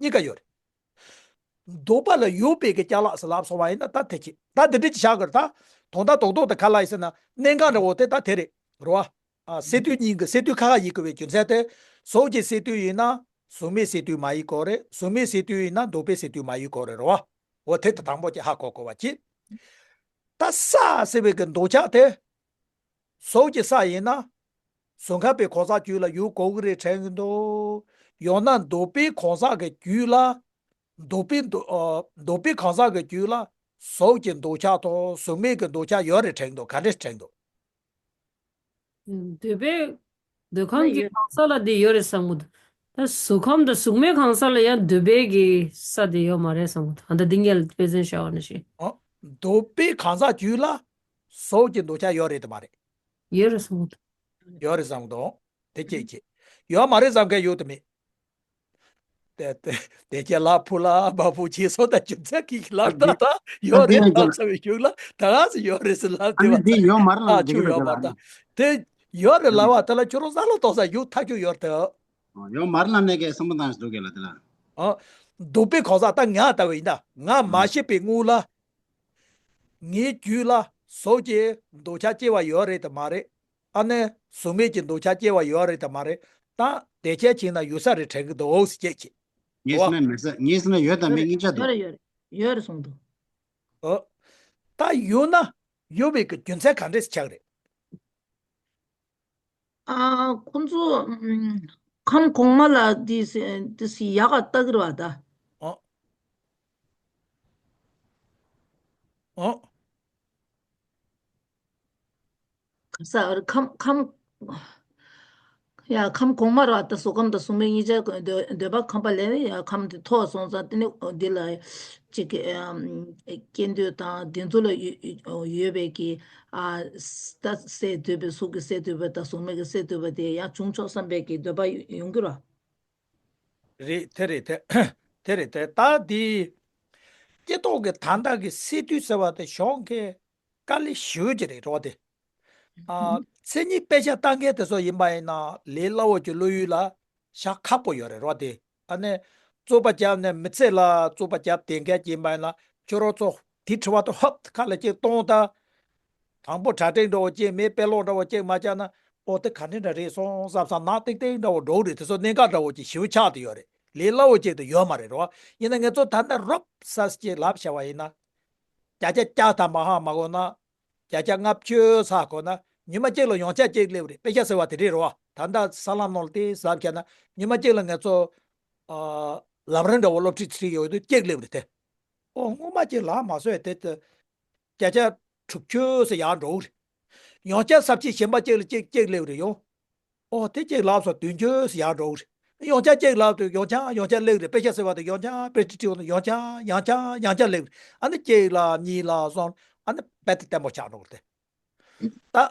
གཉིས་ཀ་ཡོད་རེད། འདོད་པ་ལ་ཡོད་པའི་གི་ཅ་ལག་ཟེར་ལབ་སོང་བ་ཡིན་ན་ད་དེ་ཅི་ད་འདི་འདྲ་ཅི་བཞག་གི་རེད་ད། དོན་དག་རྡོག་རྡོག་དེ་ག་ལ་ཡིན་ཟེར་ན་གནད་འགག་འདྲ་བོ་དེ་ད་དེ་རེད་རོ། ཨ་སས་བསྡུས་གཉིས་ཀྱི་སས་བསྡུས་ཁ་ཁ་ཡིན་དགོས་པའི་རྒྱུ་མཚན་དེ། གཟུགས་ཀྱི་སས་བསྡུས་ཡིན་ན་གཟུགས་མེད་སས་བསྡུས་མ་ཡིན་དགོས་རེད། གཟུགས་མེད་སས་བསྡུས་ཡིན་ན་འདོད་པའི་སས་བསྡུས་མ་ཡིན་དགོས་རེད་རོ། འོ་དེ་ད་དང་པོ་ཅིག་ཧ་གོ་དགོས་པ་ཅིག་ད་ས་ཟེར་བའི་གི་འདོད་ཆགས་དེ། གཟུགས་ཀྱི་ས་ཡིན་ན། གཟུགས་ཁམས་པའི་གང་ཟག་རྒྱུད་ལ་ཡོད་དགོས་ཀྱི་རེད་དྲན་གྱི་འདུག་ཡང་ན་འདོད་པའི་གང་ཟག་གི་རྒྱུད་ལ། འདོད་པའི་འདོད་ཨ་འདོད་པའི་གང་ཟག་གི་རྒྱུད་ལ་གཟུགས་ཀྱི་འདོད་ཆགས་དང་གཟུགས་མེད་ཀྱི་འདོད་ཆགས་ཡོད་རེད་དྲན་གྱི་འདུག་ག་འདྲས་དྲན་གྱི་འདུག་འདོད་པའི་འདོད་ཁམས་ཀྱི་གང་ཟག་ལ་དེ་ཡོད་རེད་བསམ་གྱི་འདུག་ད་གཟུགས་ཁམས་དང་གཟུགས་མེད་གང་ཟག་ལ་ཡང་འདོད་པའི་གི་ས་དེ་ཡོད་མ་རེད་བསམ་གྱི་འདུག་ད་ལྟ་འདི་ངས་དཔེ་མཚོན་བཞག་པ་ནང་བཞིན། ཨ། འདོད་པའི་གང་ཟག་རྒྱུད་ལ་གཟུགས་ཀྱི་འདོད་ཆགས་ཡོད་རེད་དམ་མ་རེད། ཡོད་རེད་བསམ་གྱི་འདུག་ཡོད་རེད་བསམ་གྱི་འདུག་དེ་ཅིག་ཅིག་ཡོད་མ་རེད་བསམ་མཁན་ཡོད་དམ་མེད། དེ་དེ་དེ་ཁྱེད་ལ་ཕུ་ལ་བ་ཕུ་ཆེ་སོ་ད་རྒྱུ་མཚན་གྱིས་ལབ་ད་ད་ཡོད་རེད་ལབ་ཚར་བའི་གཞུག་ལ་ད་ག་སེ་ཡོད་རེད་ཟེར་ལབ་དེ་བ་ད་ཨ་ནི་འདི་ཡོད་མ་རེད་ལབ་ཆུ་འགྲིག་གི་ཡོད་མ་རེད་ད། དེ་ཡོད་རེད་ལབ་བ་དེ་ལ་ཁྱོད་རང་བསམ་བློ་གཏོང་ས་ཡོད་ཐག་ཆོད་ཡོད་རེད་ད། ཡོད་མ་རེད་ལབ་ནས་ཀྱི་བསམ་བློ་བཏང་ཞིག་འདུག་གི་ལ་དེ་ལ། ཨ། འདོད་པའི་གང་ཟག་ད་ང་ལྟ་བུ་ཡིན་ད་ང་མ་ཤེས་པའི་སྔོན་ལ། ངའི་རྒྱུད་ལ་གཟུགས་ཀྱི་འདོད་ཆགས་སྐྱེ་བ་ཡོད་རེད་དམ་མ་རེད། ཨ་ནི་གཟུགས་མེད་ཀྱི་འདོད་ཆགས་སྐྱེ་བ་ཡོད་རེད་དམ་མ་རེད། ད་དེ་ཆ་ཅིག་ན་ཡོད་ས་རེད་དྲན་གྱི་འདུག་ཟེར་སྐད་ཆ། ངས་ཟེར་ན་མེད་ས་ངས་ཟེར་ན་ཡོད་དམ་མེད་གཉིས་ཆ་འདུག་ཡོད་རེད་ཡོད་རེད་ཡོད་རེད་གསུངས་འདུག་ཨོ། ད་ཡོད་ན་ཡོད་པའི་གི་རྒྱུ་མཚན་ག་འདྲས་ཆགས་རེད། ཨ་ཁོང་ཚོ་ཨམ་ཁམས་གོང་མ་ལ་འདི་འདི་ཡག་ག་ལྟ་གི་རེད་བ་ད། ཨོ། ཨོ། ག་ས་ཁམས་ཁམས། ཡ་ཁམས་གོང་མ་ར་ད་གཟུགས་ཁམས་དང་གཟུགས་མེད་གཉིས་ཆ་འདོད་འདོད་པ་ཁམས་པ་ལས་ཡ་ཁམས་དེ་མཐོ་སོང་ཙང་དེ་ནི་འདི་ལ་ཅིག་སྐྱེ་འདོད་དང་དེ་ཚོ་ལ་ཡོད་པའི་གི་ཨ་ད་སས་བསྡུས་པའི་གཟུགས་ཀྱི་སས་བསྡུས་པ་དང་གཟུགས་མེད་ཀྱི་སས་བསྡུས་པ་དེ་ཡང་བྱུང་ཆོག་བསམ་པའི་གི་འདོད་པ་ཡོང་གི་ར། རེད་དེ་རེད་དེ་དེ་རེད་དེ་ད་འདི་སྐྱེ་ཐོག་གི་ད་ལྟ་གི་སས་བསྡུས་ཟེར་བ་དེ་གཞུང་གི་དཀའ་ལས་ཞེ་པོ་ཅིག་རེད་རོ་དེ། ཨ། མཚན་ཉིད་དཔེ་ཆ་ལྟ་མཁན་དེ་ཚོ་ཡིན་པ་ཡིན་ན་ལས་སླ་བོ་གྱི་བློ་ཡུལ་ལ་བཞག་ཁག་པོ་ཡོད་རེད་རོ། དེ་ཨ་ནི་རྩོད་པ་བརྒྱབ་ནས་མི་ཚེ་ལ་རྩོད་པ་བརྒྱབ་བསྡད་མཁན་གྱི་ཡིན་པ་ཡིན་ན་ཁྱོད་རང་ཚོ་དེ་དྲི་བ་དེ་ཧོབ་ཁ་ལ་གཅིག་གཏོང་ད། དང་པོ་གྲ་སྒྲིག་འདྲ་བོ་གཅིག་མེད། དཔེ་ཀློག་འདྲ་བོ་གཅིག་མ་བྱས་ན་ཨོ་དེ་ག་འདྲ་འདྲ་རེད་སོང་བསམ་བསམ་ནག་ཏིག་ཏིག་འདྲ་བོ་འགྲོ་གི་རེད། དེ་ཚོ་གནད་འགག་འདྲ་བོ་གཅིག་ཞེ་པོ་ཆགས་བསྡད་ཡོད་རེད། ལས་སླ་བོ་གཅིག་ཏུ་ཡོད་མ་རེད་རོ། ཡིན་ན་ང་ཚོ་ད་ལྟ་རོབ་ས་གཅིག་ལབ་བྱ་བ་ཡིན་ན། བརྒྱ་ཆ་བརྒྱ་ཐམ་པ་ཧ་མ་གོ་ན། བརྒྱ་ཆ་ལྔ་བཅུ་ཧ་གོ་ན་ཉི་མ་གཅིག་ལ་ཡོངས་ཁྱབ་གཅིག་སླེབས་རེད། དཔེ་ཆ་ཟེར་བ་དེ་རེད་རོ། ད་ལྟ་གསར་ལམ་ནང་ལ་དེ་ཟབ་བྱས་ན་ཉི་མ་གཅིག་ལ་ང་ཚོ་ཨ་ལམ་རིམ་འདྲ་བོ་སློབ་ཁྲིད་ཁྲིད་ཡོད་དུས་གཅིག་སླེབས་རེད་དེ། ཨོ་སྔོན་མ་གཅིག་ལབ་མ་སོང་དེ་དེ། བརྒྱ་ཆ་དྲུག་ཅུ་ཙམ་ཡར་འགྲོ་གི་རེད། ཡོངས་ཁྱབ་ས་བཅད་གཞན་པ་གཅིག་ལ་གཅིག་གཅིག་སླེབས་རེད་ཡོང་། ཨོ་དེ་གཅིག་ལབ་སོང་བདུན་ཅུ་ཙམ་ཡར་འགྲོ་གི་རེད། ཡོངས་ཁྱབ་གཅིག་ལབ་དུས་ཡོངས་ཁྱབ་ཡོངས་ཁྱབ་སླེབས་རེད། དཔེ་ཆ་ཟེར་བ་དེ་ཡོངས་ཁྱབ་དཔེ་ཁྲིད་ཁྲིད་འོང་དུས་ཡོངས་ཁྱབ་ཡང་ཁྱབ་ཡང་ཁྱབ་སླེབས་རེད། ཨ་ནི་གཅིག་ལ་གཉིས་ལ་གསུམ། ཨ་ནི་རྦད་དེ་བརྟན་པོ་ཆགས་འགྲོ་གི་རེད་དེ།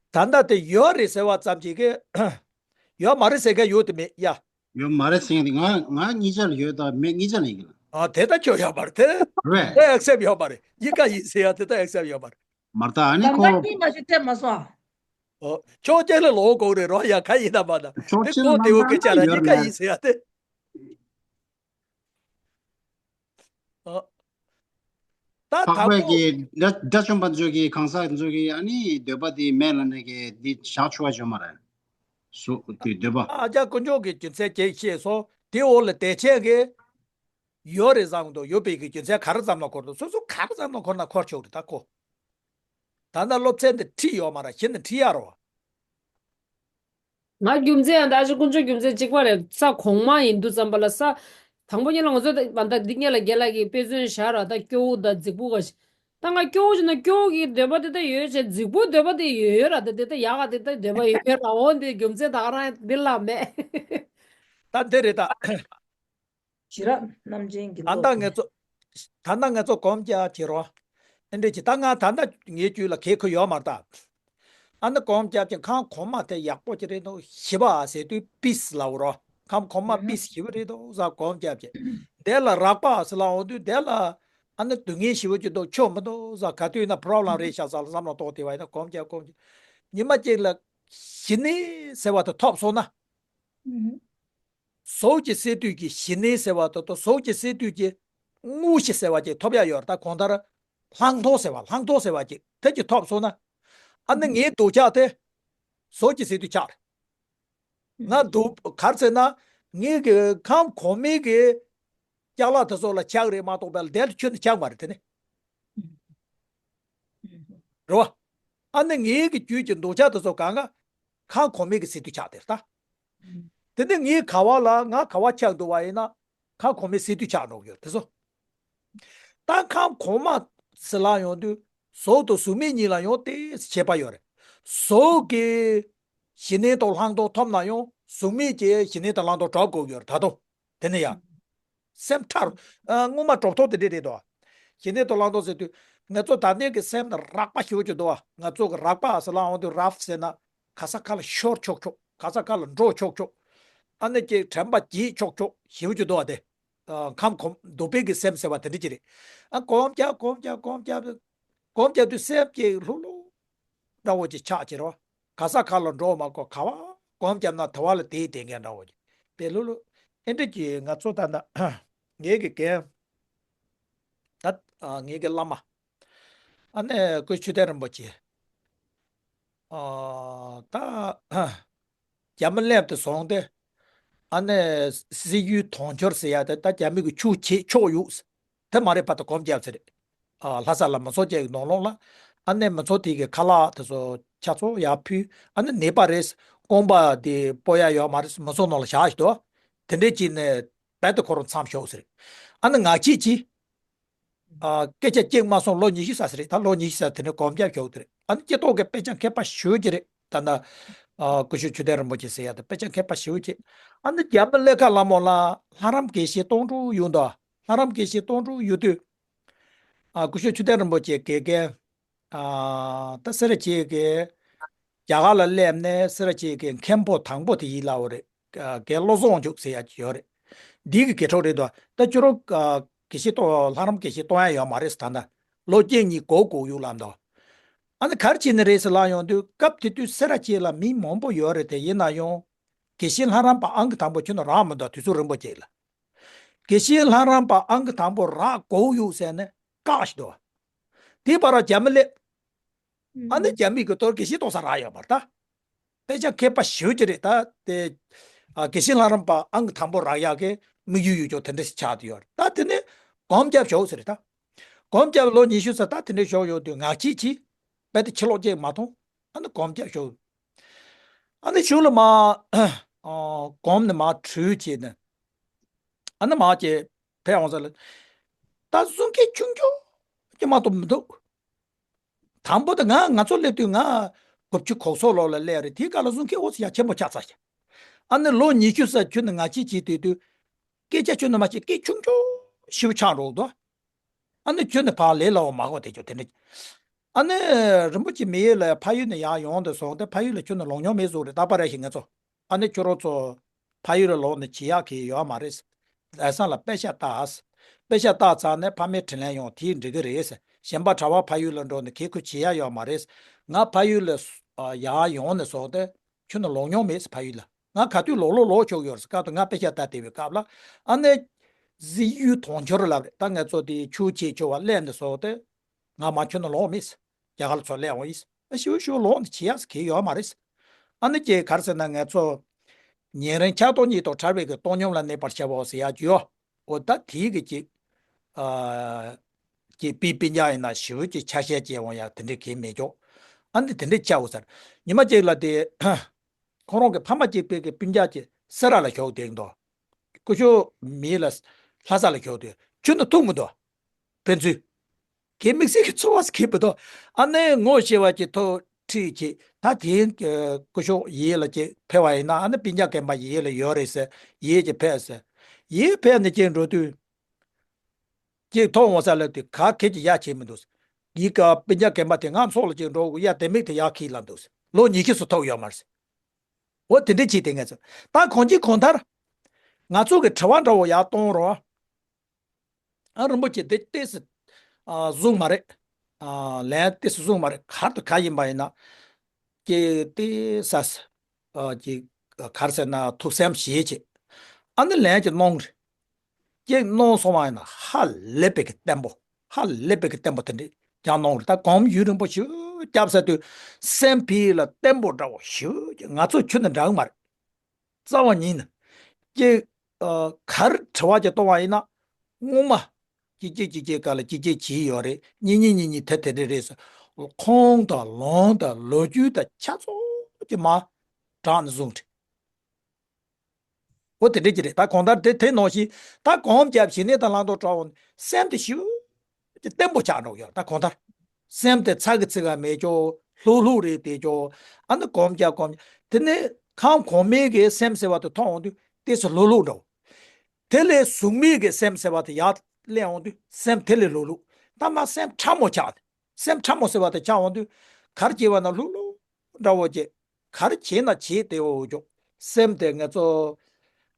ད་ད་ལྟ་དེ་ཡོད་རེད་ཟེར་བ་ཙམ་གྱིས་གི་ཡོད་མ་རེད་ཟེར་མཁན་ཡོད་དེ་མེད་ཡ། ཡོད་མ་རེད་ཟེར་མཁན་དེ་ང་ང་གཉིས་ཆ་ལ་ཡོད་ད་མེད་གཉིས་ཆ་ལ་ཡིན་གི་ལ། ཨ་དེ་ད་ཁྱོད་ཡོད་མ་རེད་དེ། རེད། དེ་ཨེག་སེབ་ཡོད་མ་རེད། གཉིས་ཀ་ཡིན་ཟེར་ཡ་དེ་ད་ཨེག་སེབ་ཡོད་མ་རེད། མར་ད་ཨ་ནི་ད་ཁོ། ལྟ་གཉིས་མ་ཞིག་སྤྲད་མ་སོང་། ཨོ་ཕྱོགས་གཅིག་ལ་ལོག་དགོས་རེད་རོ། ཡ་ག་ཡིན་ན་མ་ད་ཕྱོགས་དེ་གཅིག་ལ་ཀོ་དེ་འོ་སྐད་ཆ་ལ་མར་གཉིས་ཀ་ཡིན་ཟེར་ཡ་དེ། ཨ། ད་འཕགས་པའི་གི་དགྲ་དགྲ་བཅོམ་པ་ཚོས་ཀྱི་གང་ཟག་ཚོས་ཀྱི་ཨ་ནི་འདོད་པ་དེ་མེད་ལ་ནི་གི་འདི་བཞག་ཆོག་པ་བྱུང་མ་རེད། སུ་དེ་འདོད་པ། ཨ་ཅག་དཀོན་མཆོག་གི་རྒྱུ་མཚན་ཅིག་ཤེས་སོང་། དེ་འོག་ལ་བདེ་ཆེན་གྱི་ཡོད་རེད་བསམ་འདུག་ཡོད་པའི་གི་རྒྱུ་མཚན་ག་རེ་ཙམ་ལ་འཁོར་འདུག་སོ་སོ་ག་རེ་ཙམ་ལ་འཁོར་ན་འཁོར་ཆོག་རེད་ད་ཁོ། ད་ལྟ་སློབ་ཚན་འདི་ཁྲིད་ཡོད་མ་རེད། གཞི་ནས་ཁྲིད་ཡ་རོ། ང་རྒྱུ་མཚན་ཡང་ད་ཅི་དཀོན་མཆོག་རྒྱུ་མཚན་གཅིག་པ་རེད། ས་གོང་མ་ཡིན་དུས་ཙམ་པ་ལ་ས་དང་པོ་ཉིད་ལ་ང་ཚོ་ད་ད་འདི་སྔོན་ལ་རྒན་ལགས་ཀྱིས་དཔེ་མཚོན་བཞག་ར། ད་སྐྱོ་བོ་དང་རྫིག་པོ་ག་ཞིག་ད་ང་སྐྱོ་བོ་བྱས་ན་སྐྱོ་བོ་གི་འདོད་པ་དེ་ད་ཡོད་བྱས་རྫིག་པོའི་འདོད་པ་དེ་ཡོད་ཡོད་ར། ད་དེ་ད་ཡག་ག་དེ་ད་འདོད་པ་ཡོད་ཡོད་ར། འོ་འདི་རྒྱུ་མཚན་ད་ག་རང་འདི་ལ་མེད། ད་འདི་རེད་ད། ཞི་རགས་རྣམ་ཅན་གྱི་ད་ལྟ་ང་ཚོ་ད་ལྟ་ང་ཚོ་གོམ་རྒྱག་བྱེད་རོགས། ཨེ་འདྲ་ཅིག་ད་ང་ད་ལྟ་ངའི་རྒྱུད་ལ་གལ་ཁོ་ཡོད་མ་རེད་ད། ཨ་ནི་གོམ་རྒྱག་ཅིག་ཁམས་གོང་མ་དེ་ཡག་པོ་ཅིག་རེད་འདུག་ཞི་བ་ཟེར་དུས་པིས་ལབ་རོགས། ཁམས་གོང་མ་པིས་ཞི་བ་རེད་འདུག་ཟེར་གོམ་རྒྱག་ཅིག་དེ་ལ་རགས་པ་ཟེར་ལབ་འོང་དུས་དེ་ལ་ཨ་ནི་སྡུག་བསྔལ་ཞི་བ་ཅིག་འདུག་ཆོ་མི་འདུག་ཟེར་ག་དུས་ན་པོ་རོབ་ལེམ་རེད་ཤག་ཟེར་ལ་བསམ་བློ་གཏོང་བསྡད་པ་ཡིན་ན་གོམ་རྒྱག་གོམ་རྒྱག་ཉི་མ་གཅིག་ལ་ཞི་གནས་ཟེར་བ་དེ་ཐོབ་སོང་ན། ཟོག་གི་སས་བསྡུས་ཀྱི་ཞི་གནས་ཟེར་བ་དང་ཟོག་གི་སས་བསྡུས་ཀྱི་དངོས་གཞི་ཟེར་བ་ཅིག་ཐོབ་ཡ་ཡོད་རེད། ད་གང་ལྟར་ལྷག་མཐོང་ཟེར་བ་ལྷག་མཐོང་ཟེར་བ་ཅིག་དེ་ཅིག་ཐོབ་སོང་ན། ཨ་ནི་ངའི་འདོད་ཆགས་དེ་ཟོག་གི་སས་བསྡུས་ཆགས་རེད། ང་འདོད་ག་རེ་ཟེར་ན་ངའི་གི་ཁམས་གོང་མའི་གི་ཅ་ལག་དེ་ཚོ་ལ་ཆགས་རེད་མ་གཏོགས་པ་ལ་དེ་ལ་ཁྱོན་ནས་ཆགས་མ་རེད་དེ་ནི། རེད་བ། ཨ་ནི་ངའི་གི་རྒྱུད་ཀྱི་འདོད་ཆགས་དེ་ཚོ་གང་ག་ཁམས་གོང་མའི་གི་སས་བསྡུས་ཆགས་དེ་རེད་ད། དེ་ནི་ངའི་ག་བ་ལ་ང་ག་བ་ཆགས་འདུག་བ་ཡིན་ན་ཁམས་གོང་མའི་སས་བསྡུས་ཆགས་འགྲོ་གི་ཡོད་དེ་ཚོ། ད་ཁམས་གོང་མ་ཟེར་ལབ་ཡོང་དུས་ཟོག་དང་གཟུགས་མེད་གཉིས་ལ་ཡང་དེ་ཁྱད་པར་ཡོད་རེད། ཟོག་གི་ཞི་གནས་དང་ལྷག་མཐོང་ཐོབ་ན་ཡང་གཟུགས་མེད་ཀྱི་ཞི་གནས་དང་ལྷག་མཐོང་གྲུབ་དགོས་ཀྱི་ཡོད་རེད་ད་དུང་། དེ་ནས་ཡང་། སེམས་ཁྲལ། ཨ། སྔོན་མ་གྲུབ་ཐོབ་དེ་འདྲས་རེད་དོ། ཞི་གནས་དང་ལྷག་མཐོང་ཟེར་དུས། ང་ཚོ་ད་ལྟའི་གི་སེམས་ནི་རགས་པ་ཞེ་པོ་ཅིག་འདུག་བ། ང་ཚོ་གི་རགས་པ་ཟེར་ལབ་འོང་དུས་རབ་ཟེར་ན། ག་ས་ག་ལ་ཤོར་ཆོག་ཆོག་ག་ས་ག་ལ་འགྲོ་ཆོག་ཆོག་ཨ་ནི་ཅིག་དྲན་པ་བརྗེད་ཆོག་ཆོག་ཞེ་པོ་ཅིག་འདུག་བ་དེ། ཨ། ཁམས་གོང་འདོད་པའི་གི་སེམས་ཟེར་བ་དེ་འདྲ་ཅིག་རེད། ཨ། གོམ་རྒྱབ་གོམ་རྒྱབ་གོམ་རྒྱབ། གོམ་རྒྱབ་དུས་སེམས་ཀྱི་ལྷུག་ལྷུག་འདྲ་བོ་ཅིག་ཆགས་ཀྱི་རེད་བ། ག་ས་ག་ལ་འགྲོ་མ་དགོས། ག་བ་གོམ་བརྒྱབ་ན་དེ་བ་ལ་དེའི་བསྡད་མཁན་འདྲ་བོ་ཅིག་དཔེ་ལྷུག་ལྷུག་ཨེ་འདྲ་ཅིག་ང་ཚོ་ད་ལྟ་ངའི་གི་རྒན་ད་ཨ་ངའི་གི་བླ་མ་ཨ་ནི་སྐུ་ཆོས་ལྡན་རིན་པོ་ཆེ་ཨ་ད་རྒྱ་མི་སླེབས་ཏེ་སོང་སྟེ། ཨ་ནི་སྲིད་ཇུས་དོན་འཁྱོལ་ཟེར་ཡ་དེ་ད་རྒྱ་མི་གི་ཆོས་བྱེད་ཆོག་ཡོད་དེ་མ་རེད་པ། ད་གོམ་རྒྱབ་ཟེར། ཨ་ལྷ་ས་ལ་མི་ཚོགས་ཅིག་ནང་ལོགས་ལ། ཨ་ནི་མི་ཚོགས་དེ་གི་ཁ་ལག་དེ་ཚོ་ཆ་ཚོ་ཡར་ཕུལ། ཨ་ནི་ནད་པ་རེད། རྐང་པ་དེ་སྤོ་ཡ་ཡོད་མ་རེད། མི་ཚོགས་ནང་ལ་བཞག་ཞིག་འདུག་དེ་འདྲས་ཅིག་ནས་རྦད་དེ་ཁོ་རང་མཚམས་ཞོག་ཟེར། ཨ་ནི་ང་ཁྱེད་ཀྱིས། ཨ། སྐད་ཆ་གཅིག་མ་གསུངས། ལོ་ཉི་ཤུ་ཙམ་ཟེར་རེད། ད་ལོ་ཉི་ཤུ་ཙམ་དེ་ནས་གོམ་རྒྱབ་ཞོག་དེ་རེད། ཨ་ནི་སྤྱི་ཚོགས་ཀྱི་དཔེ་ཆ་མཁས་པ་ཞེ་པོ་ཅིག་རེད། ད་ནི། ཨ། སྐུ་ཞབས་ཆོས་ལྡན་རིན་པོ་ཆེ་ཟེར་ཡ་དེ་དཔེ་ཆ་མཁས་པ་ཞེ་པོ་ཅིག་ཨ་ནི་རྒྱ་མི་ཀླད་ཁ་ལ་མོ་ལ་ལྷ་རམས་དགེ་བཤེས་སྟོང་དྲུག་ཡོད་འདུག་ལྷ་རམས་དགེ་བཤེས་སྟོང་དྲུག་ཡོད་དུས། ཨ། སྐུ་ཞབས་ཆོས་ལྡན་རིན་པོ་ཆེ་དགེ་རྒན། ཨ། ད་སེ་ར་བྱེས་ཀྱི་རྒྱ་གར་ལ་སླེབས་ནས་སེ་ར་བྱེས་ཀྱི་མཁན་པོ་དང་པོ་དེ་ཡིན་ལབ་པ་རེད། ཨ། རྒན་བློ་བཟང་མཆོག་ཟེར་ཡ་ཅིག་ཡོད་རེད། འདི་གི་དགེ་ཕྲུག་རེད་འདུག་ད་ཁྱོད་རང་། ཨ། དགེ་བཤེས་གཏོང་ལྷ་རམས་དགེ་བཤེས་གཏོང་ཡ་ཡོད་མ་རེད་ཟེར། ད་ལྟ་ལོ་གཅིག་གཉིས་འགོར་འགོར་ཡོད་ལབ་འདུག་ཨ་ནི་ག་རེ་བྱས་ནས་རེད་ཟེར་ལབ་ཡོང་དུས། སྐབས་དེ་དུས་སེ་ར་བྱེས་ལ་མི་མང་པོ་ཡོད་རེད་དེ། ཡིན་ན་ཡང་དགེ་བཤེས་ལྷ་རམས་པ་ཨང་ཀི་དང་པོ་ཁྱོན་ནས་རག་མི་འདུག་དུས་ཚོད་རིང་པོ་ཅིག་ལ། དགེ་བཤེས་ལྷ་རམས་པ་ཨང་ཀི་དང་པོ་རག་དགོས་ཡོད་ཟེར་ནས་བཀག་ཞིག་འདུག་དེའི་བར་རྒྱ་མི་སླེབས། ཨ་ནི་རྒྱ་མི་གི་ཐོག་དགེ་བཤེས་གཏོང་ས་རག་ཡོད་མ་རེད་ད། དཔེ་ཆ་མཁས་པ་ཞེ་པོ་ཅིག་རེད་ད་དེ། ཨ། དགེ་བཤེས་ལྷ་རམས་པ་ཨང་ཀི་དང་པོ་རག་ཡག་གི་དམིགས་ཡུལ་ཡོད་ཀྱང་དེ་འདྲ་ཞིག་ཆགས་བསྡད་ཡོད་རེད་ད། དེ་ནས་སྒོམ་རྒྱབ་ཞོག་ཟེར་རེད་ད། སྒོམ་རྒྱབ་ལོ་ཉི་ཤུ་ཙམ་ད་དེ་འདྲ་ཞོག་ཡོང་དུས་ངག་བཅད་བྱས། རྦད་དེ་ཕྱིར་ལོག་ཅིག་མ་མཐོང་། ཨ་ནི་སྒོམ་རྒྱབ་ཞོག་ཨ་ནི་གཞུག་ལ་མར། ཨ། སྒོམ་ནས་མར་བྲོས་བྱས་ནས། ཨ་ནི་མར་ཅིག་ཕེབས་འོང་ས་ལ། ད་གསུང་སྐད་ཆུང་ཆུང་ཅིག་མ་གཏོགས་མི་འདུག་དང་པོ་དེ་ང་ང་ཚོ་སླེབས་དུས་ང་དགུ་བཅུ་གོ་སོ་ལོ་ལ་སླེབས་རེད། དེའི་སྐབས་ལ་གསུང་སྐད་ཨོ་ཙི་ཡ་ཆེན་པོ་ཆགས་ཚར་ཤག་ཨ་ནི་ལོ་ཉི་ཤུ་ཙམ་ཁྱོན་ནས་ངག་བཅད་བྱེད་དུས་དུས། སྐད་ཆ་ཁྱོན་ནས་མ་བཤད། སྐད་ཆུང་ཆུང་ཞེ་པོ་ཆགས་འགྲོ་འདུག་ཨ་ནི་ཁྱོན་ནས་ཕར་ལས་སླ་བོ་མ་གོ་དེ་ཅོ་དེ་འདྲ། ཨ་ནི་རིན་པོ་ཆེ་མི་ཡུལ་ལ་ཕ་ཡུལ་ནས་ཡར་ཡོང་དུས་སོང་སྟེ། ཕ་ཡུལ་ལ་ཁྱོན་ནས་ལོག་མྱོང་མེད་བཟོ་རེད། རྟག་པར་རེ་ཞིག་ང་ཚོ། ཨ་ནི་ཁྱོད་རང་ཚོ་ཕ་ཡུལ་ལ་ལོག་ནས་བྱེད་ཡག་གི་ཡོད་མ་རེད། ལམ་སང་ལ་པེ་ཤག་བཏབ། པེ་ཤག་བཏབ་ཚར་ནས་ཕ་མའི་དྲིན་ལན་ཡང་དེས་འགྲིག་གི་རེད། གཞན་པ་གྲྭ་པ་ཕ་ཡུལ་ལ་འགྲོ་ནས་གེ་ཁུ་བྱེད་ཡག་ཡོད་མ་རེད། ང་ཕ་ཡུལ་ལ་ཡར་ཡོང་ནས་སོང་སྟེ་ཁྱོན་ནས་ལོག་མྱོང་མེད། ཕ་ཡུལ་ལ་ང་ག་དུས་ལོག་ལོག་ལོག་ཆོག་ཡོད་རེད། སྐབས་དེ་ང་པེ་ཤག་བཏབ་བསྡད་པའི་སྐབས་ལ། ཨ་ནི་གཟིགས་ཡུལ་དུང་ཕྱུར་ལབ་རེད་ད། ང་ཚོ་དེ་ཆོས་བྱེད་ཆོག་པ་སླེབས་ནས་སོང་སྟེ། ང་མར་ཁྱོན་ནས་ལོག་མེད། རྒྱ་གར་ལ་ཚུར་སླེབས་འོང་ཡིན། ཨ་ཞུ་ཞུ་ལོག་ནས་བྱེད་ཡག་གི་ཡོད་མ་རེད། ཨ་ནི་ཅིག་ག་རེ་ཟེར་ན། ང་ཚོ་ཉེ་རིང་ཆགས་རྟོག་གཉིས་དང་བྲལ་བའི་གི་བཏང་སྙོམས་ལ་གནས་པར་བྱའོ་ཟེར་ཡག་ཅིག་ཡོད། འོ་ད་དེའི་གི་ཅིག་ཨ། ཅིག་དཔེ་སྤུན་ཀྱག་ཡིན་ན་ཞེ་པོ་ཅིག་ཆ་ཤས་ཅིག་འོང་ཡག་དེ་འདྲའི་གི་མེད་ཀྱོག་ཨ་ནི་དེ་འདྲའི་ཆགས་འོང་ཟེར། ཉི་མ་གཅིག་ལ་དེ། ཁོ་རང་གི་ཕ་མ་གཅིག་པའི་གི་སྤུན་ཀྱག་ཅིག་སེ་ར་ལ་བཞུགས་བསྡད་འདུག་སྐུ་ཞབས་མི་ལ་ལྷ་ས་ལ་བཞུགས་དུས་ཁྱོན་ནས་ཐུག་མི་འདུག་ཕན་ཚུན། གི་དམིགས་བསལ་གྱི་ཚོར་བ་ཞིག་གིས་མི་འདུག་ཨ་ནི་ངོ་ཤེས་པ་ཅིག་ཐུག་ཁྲིད་བྱས། ད་དེ་སྐུ་ཞབས་ཡིད་ལ་ཅིག་ཕེབས་པ་ཡིན་ན། ཨ་ནི་སྤུན་ཀྱག་རྒན་པ་ཡིད་ལ་ཡོད་རེད་ཟེར། ཡིད་ཅིག་ཕེབས་ཟེར། ཡིད་ཕེབས་ནས་ཅིག་འགྲོ་དུས། ཅིག་ཐོག་འོང་ས་ལ་དུས་ག་གེ་ཅིག་ཡ་བྱེད་མི་འདུག་ཡིད་ཀ་སྤུན་ཀྱག་རྒན་པ་དེ་ང་ཚོ་ལ་ཅིག་འགྲོ་དགོས་ཡ་དེ་མིག་དེ་ཡ་ཁྱེར་ལ་འདུག་ལོ་ཉི་ཤུ་ཙམ་ཐུག་ཡོད་མ་རེད། འོ་དེ་འདྲ་བྱས་ཏེ་ང་ཚོ་ད་གང་ཅི་གང་ལྟར་ང་ཚོ་གི་དྲི་བ་འདྲ་བོ་ཡར་གཏོང་རོགས། ཨ། རིན་པོ་ཆེ་དེ་ཏོག་ཙམ། ཨ། བཟུང་མ་རེད། ཨ། ལན་ཏོག་ཙམ་བཟུང་མ་རེད། ག་རེ་དང་ག་རེ་ཡིན་པ་ཡིན་ན། ཀྱེ་ཏོག་ཙམ། ཨ། ཀྱེ་ག་རེ་ཟེར་ན། ཐུགས་སེམས་བཞེས་བྱས། ཨ་ནི་ལན་ཅིག་གནང་རེད། ཀྱེ་གནང་སོང་བ་ཡིན་ན་ཧ་ལས་པའི་གི་བརྟན་པོ། ཧ་ལས་པའི་གི་བརྟན་པོ་དེ་འདྲ་ཅིག་གནང་རེད། ད་སྒོམ་ཡུན་རིང་པོ་ཞེ་པོ་བརྒྱབ་ཚར་དུས་སེམས་ཕར་ལ་བརྟན་པོ་འདྲ་བོ་ཞེ་པོ་ཅིག་ང་ཚོ་ཁྱོན་ནས་འདྲ་གི་མ་རེད། རྩ་བ་ཉིད་ནས། ཀྱེ། ཨ། ག་རེ་དྲི་བ་ཅིག་གཏོང་བ་ཡིན་ན། སྔོན་མ་གཅིག་གཅིག་གཅིག་གཅིག་སྒང་ལ་གཅིག་གཅིག་བྱས་ཡོད་རེད། གཉིས་གཉིས་གཉིས་གཉིས་དེ་དེ་འདྲ་རེད་ཟེར། ཁུངས་དང་ལུང་དང་ལོ་རྒྱུས་དང་ཆ་ཚང་ཅིག་མར་དྲངས་ནས་བཟུང་རེད། འོ་དེ་འདྲ་ཅིག་རེད། ད་གང་ལྟར་དེ་དེ་ནང་བཞིན་ད་སྒོམ་རྒྱབ། ཞི་གནས་དང་བླང་དོར་འདྲ་བོ་ནི་སེམས་དེ་ཞེ་པོ་ཅིག་བརྟན་པོ་ཆགས་འགྲོ་གི་ཡོད། ད་གང་ལྟར་སེམས་དེ་ཚ་གི་ཚིག་ག་མེད་ཀྱོག་ལྷུག་ལྷུག་རེད་བསྡད་ཀྱོག་ཨ་ནི་སྒོམ་རྒྱབ་སྒོམ། དེ་ནས་ཁམས་གོང་མའི་གི་སེམས་ཟེར་བ་དེ་མཐོང་འོང་དུས་ཏོག་ཙམ་ལྷུག་ལྷུག་འདྲ་བོ། དེ་ལས་གཟུགས་མེད་ཀྱི་སེམས་ཟེར་བ་དེ་ཡར་སླེབས་འོང་དུས་སེམས་དེ་ལས་ལྷུག་ལྷུག་ད་མར་སེམས་ཕྲ་མོ་ཆགས་ཏེ། སེམས་ཕྲ་མོ་ཟེར་བ་དེ་ཆགས་འོང་དུས་ག་རེ་བྱེད་པ་ན་ལྷུག་ལྷུག་འདྲ་བོ་བྱེད། ག་རེ་བྱེད་ན་བྱེད་བདེ་བོ་ཅིག་སེམས་དེ་ང་ཚོ།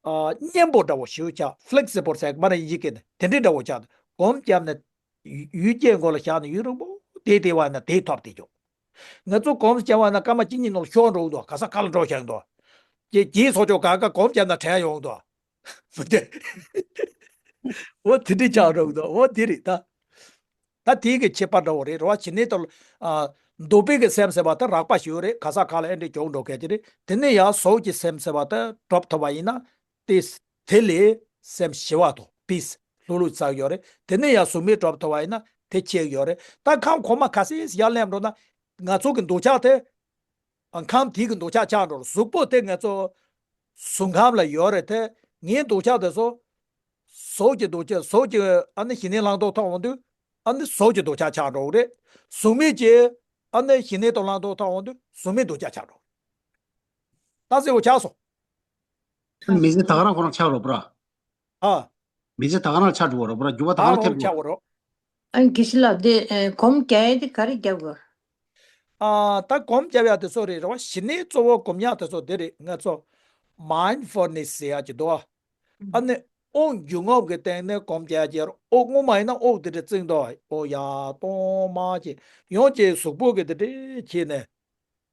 ཨ། མཉེན་པོ་འདྲ་བོ་ཞེ་པོ་ཆགས། ཕི་ལེག་སི་བལ་ཟེར་མ་རེད། ཡི་གེ་ནས་དེ་འདྲའི་འདྲ་བོ་ཆགས། སྒོམ་བརྒྱབ་ནས་ཡུན་རྒྱས་མགོ་ལ་བཞག་ནས་ཡུན་རིང་པོ་བསྡད་བསྡད་པ་ན་དེ་ཐོབ་བསྡད་ཀྱོག་ང་ཚོ་སྒོམ་བརྒྱབ་པ་ན་སྐར་མ་གཅིག་གཉིས་ནང་ལ་ཤོར་འགྲོ་གི་འདུག་ག་ས་ག་ལ་འགྲོ་བཞག་གི་འདུག་ཀྱེ་རྗེས་སོ་ཅོག་ག་ག་སྒོམ་བརྒྱབ་ན་དྲན་ཡོང་གི་འདུག་འོ་དེ་འདྲའི་ཆགས་འགྲོ་གི་འདུག་འོ་དེ་རེད་ད། ད་དེའི་གི་ཁྱད་པར་འདྲ་བོ་རེད། རེད་བ། ཞི་གནས་དང་། ཨ། འདུག་པའི་གི་སེམས་ཟེར་བ་དེ་རགས་པ་ཞིག་ཡོད་རེད། ག་ས་ག་ལ་ཨེ་འདྲ་ཀྱོག་འགྲོ་མཁན་ཅིག་རེད། དེ་ནས་ཡང་གཟུགས་ཀྱི་སེམས་ཟེར་བ་དེ་གྲུབ་ཐུབ་པ་ཡིན་ན། དེ་དེ་ལས་སེམས་ཞི་བ་དང་པིས་ལྷུག་ལྷུག་ཆགས་ཡོད་རེད། དེ་ནས་ཡང་གཟུགས་མེད་གྲུབ་ཐུབ་པ་ཡིན་ན་དེ་ཆེ་གི་ཡོད་རེད། ད་ཁམས་གོང་མ་ག་ཚད་ཡར་སླེབས་འགྲོ་ན་ང་ཚོ་གི་འདོད་ཆགས་དེ། ཨ། ཁམས་དེ་གི་འདོད་ཆགས་ཆགས་འགྲོ་རེད། གཟུགས་པོ་དེ་ང་ཚོ་གཟུགས་ཁམས་ལ་ཡོད་རེད་དེ། ངའི་འདོད་ཆགས་དེ་ཚོ་གཟུགས་ཀྱི་འདོད་ཆགས། གཟུགས་ཀྱི་ཨ་ནི་ཞི་གནས་བླང་དོར་མཐོང་འོང་དུས་ཨ་ནི་གཟུགས་ཀྱི་འདོད་ཆགས་ཆགས་འགྲོ་གི་རེད། གཟུགས་མེད་ཀྱི་ཨ་ནི་ཞི་གནས་དང་བླང་དོར་མཐོང་འོང་དུས་གཟུགས་མེད་འདོད་ཆགས་ཆགས་འགྲོ་གི་རེད། ད་གསལ་བོ་ཆགས་སོང་། མི་ཚེ་ད་ག་རང་ཁོ་རང་ཆགས་རོགས་པ་ར། ཨ། མི་ཚེ་ད་ག་རང་ཆགས་འགྲོ་བ་རོགས་པ་ར། འགྱུར་བ་ད་ག་རང་ཐེབས་རོགས། ཨ། དགེ་བཤེས་ལགས་དེ། ཨེ། སྒོམ་རྒྱག་ཡ་དེ་ག་རེ་རྒྱབ་དགོས། ཨ། ད་སྒོམ་རྒྱབ་ཡ་དེ་ཚོ་རེད། རེད་བ། ཞི་གནས་གཙོ་བོ་སྒོམ་ཡ་དེ་ཚོ་དེ་རེད། ང་ཚོ་མའིན་ཌི་ཕུལ་ནེ་སི་ཟེར་ཡ་ཅིག་འདུག་བ། ཨ་ནི་ དབུགས་འབྱུང་རྔུབ་ཀྱི་སྟེང་ནས་གོམས་རྒྱག་ཅེས། དབུགས་རྔུབ་མ་ཡིན་ན་དབུགས་དེ་འདྲ་བཙུགས་འདུག་ཨོ་ཡར་གཏོང་མར་བྱེད། ཡང་ཅིག་གཟུགས་པོ་གི་དེ་འདྲ་བྱས་ནས།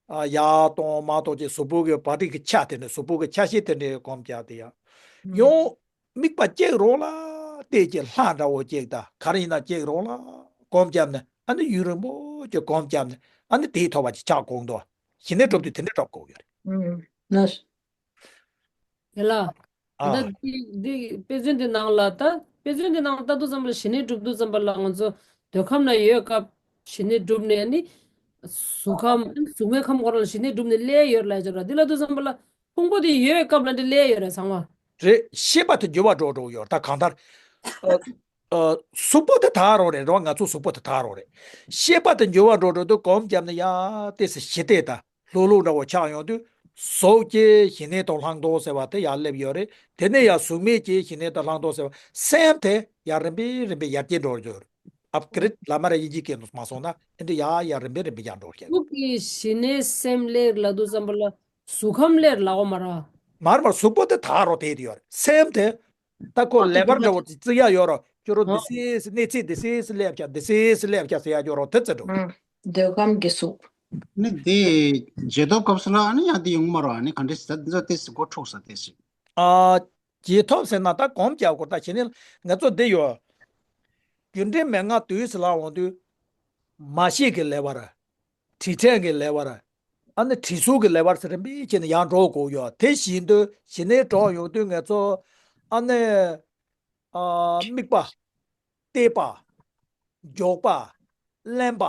ཨ་ཡར་གཏོང་མར་གཏོང་བྱས། གཟུགས་པོ་གི་བ་རིག་གི་ཆ་དེ་ནས། གཟུགས་པོ་གི་ཆ་ཤས་དེ་འདྲའི་གོམས་རྒྱག་དེ་ཡང་། ཡང་དམིགས་པ་གཅིག་རོགས་ལ་བལྟས་ཀྱི་ལྷ་འདྲ་བོ་གཅིག་དང་ག་རེ་ཡིན་ན་གཅིག་རོགས་ལ་གོམས་བརྒྱབ་ནས། ཨ་ནི་ཡུན་རིང་པོ་ཅིག་གོམས་བརྒྱབ་ནས། ཨ་ནི་དེའི་ཐོག་པ་ཅིག་ཆགས་དགོས་འདུག་ཞི་གནས་གྲུབ་དུས་དེ་འདྲའི་གྲུབ་དགོས་ཡོད་རེད། ཨུམ། ན། དེ་ལ། ད་ཨ། འདི་འདི་དཔེ་མཚོན་འདི་ནང་ལ། ད་དཔེ་མཚོན་འདི་ནང་ལ་ལྟ་དུས་ཙམ་པ་ལ་ཞི་གནས་གྲུབ་དུས་ཙམ་པ་ལ་ང་ཚོ་འདོད་ཁམས་ན་ཡོད་སྐབས་ཞི་གནས་གྲུབ་ནས་ནི། གཟུགས་ཁམས་གཟུགས་མེད་ཁམས་ཁོ་རང་ལ་ཞི་གནས་གྲུབ་ནས་སླེབས་ཡོད་ལབ་ཀྱི་རེད། འདི་ལ་དུས་ཙམ་པ་ལ་ཕུང་པོ་དེ་ཡོད་སྐབས་ལ་འདི་སླེབས་ཡོད་རེད་ཚང་མ། རེད། ཤེས་པ་དེ་འགྱུར་བ་འགྲོ་འགྲོ་ཡོད། ད་གང་ལྟར། ཨ། ཨ། གཟུགས་པོ་དེ་དག་རོགས་རེད་རོ། ང་ཚོ་གཟུགས་པོ་དེ་དག་རོགས་རེད། ཤེས་པ་དེ་འགྱུར་བ་འགྲོ་འགྲོ་དུས་གོམས་བརྒྱབ་ནས་ཡར་ཏོག་ཙམ་ཞི་བདེ་དང་ལྷོད་ལྷོད་འདྲ་བོ་ཆགས་ཡོང་དུས། གཟུགས་ཀྱི་ཞི་གནས་དང་ལྷག་མཐོང་ཟེར་བ་དེ་ཡར་སླེབས་ཡོད་རེད། དེ་ནས་ཡང་གཟུགས་མེད་ཀྱི་ཞི་གནས་དང་ལྷག་མཐོང་ཟེར་བ། སེམས་དེ་ཡར་རིམ་པས་རིམ་པས་ཡར་རྒྱས་འགྲོ་ཡོད་རེད། ཨབ་གྷི་རེད་ལབ་མ་རེད། དབྱིན་ཇིའི་སྐད་ནང་མ་སོང་ན་ཨེ་འདྲ་ཡར་ཡར་རིམ་པས་རིམ་པས་ཡར་འགྲོ་ཡོད་རེད། གཟུགས་ཀྱི་ཞི་གནས་སེམས་སླེབས་ལབ་དུས་ཙམ་པ་ལ་གཟུགས་ཁམས་སླེབས་ལབ་པ་མ་རེད། མར་མར་གཟུགས་པོ་དེ་དག་རོགས་དེ་ཡོད་རེད། སེམས་དེ། ད་ཁོ་ལེ་བར་འདྲ་བོ་ཅིག་བརྩི་ཡ་ཡོད་རོ། ཁྱོད་རོ་འདི་སེ་སེ་གནས་ཚད་འདི་སེ་སེ་སླེབས་ཀྱང་འདི་སེ་སེ་སླེབས་ཀྱང་ཟེར་ཡ་ཡོད་རོ། དེ་བརྩི་འགྲོ། ཨང་། འདོད་ཁམས་ཀྱི་གཟུགས། ནི་དེ་རྗེས་ཐོབ་སྐབས་སུ་ལ་ཨ་ནི་ཡང་དེ་ཡོང་མ་རོ། ཨ་ནི་ག་འདྲས་ཟེར་ད་འདི་ཚོ་ཏེ་སི་མགོ་འཁྲུགས་ས་ཏེ་སི། ཨ། རྗེས་ཐོབ་ཟེར་ན་ད་གོམས་ཀྱང་གོ་ད་བྱེད་ནི་ང་ཚོ་འདི་ཡོད། རྒྱུ་འབྲས་མན་ངག་དུས་སུ་ལ་འོང་དུས། མ་ཤེས་ཀྱི་ལེ་བར། དྲི་བྲལ་གྱི་ལེ་བར། ཨ་ནི་དྲི་གཟུགས་ཀྱི་ལེ་བར་ཟེར་རིམ་པས་བྱས་ནས་ཡར་འགྲོ་དགོས་ཡོད། དེ་བཞིན་དུ་ཞི་གནས་གྲོལ་ཡོང་དུས་ང་ཚོ། ཨ་ནི། ཨ། དམིགས་པ། གཏད་པ། འཇོག་པ། ལེན་པ།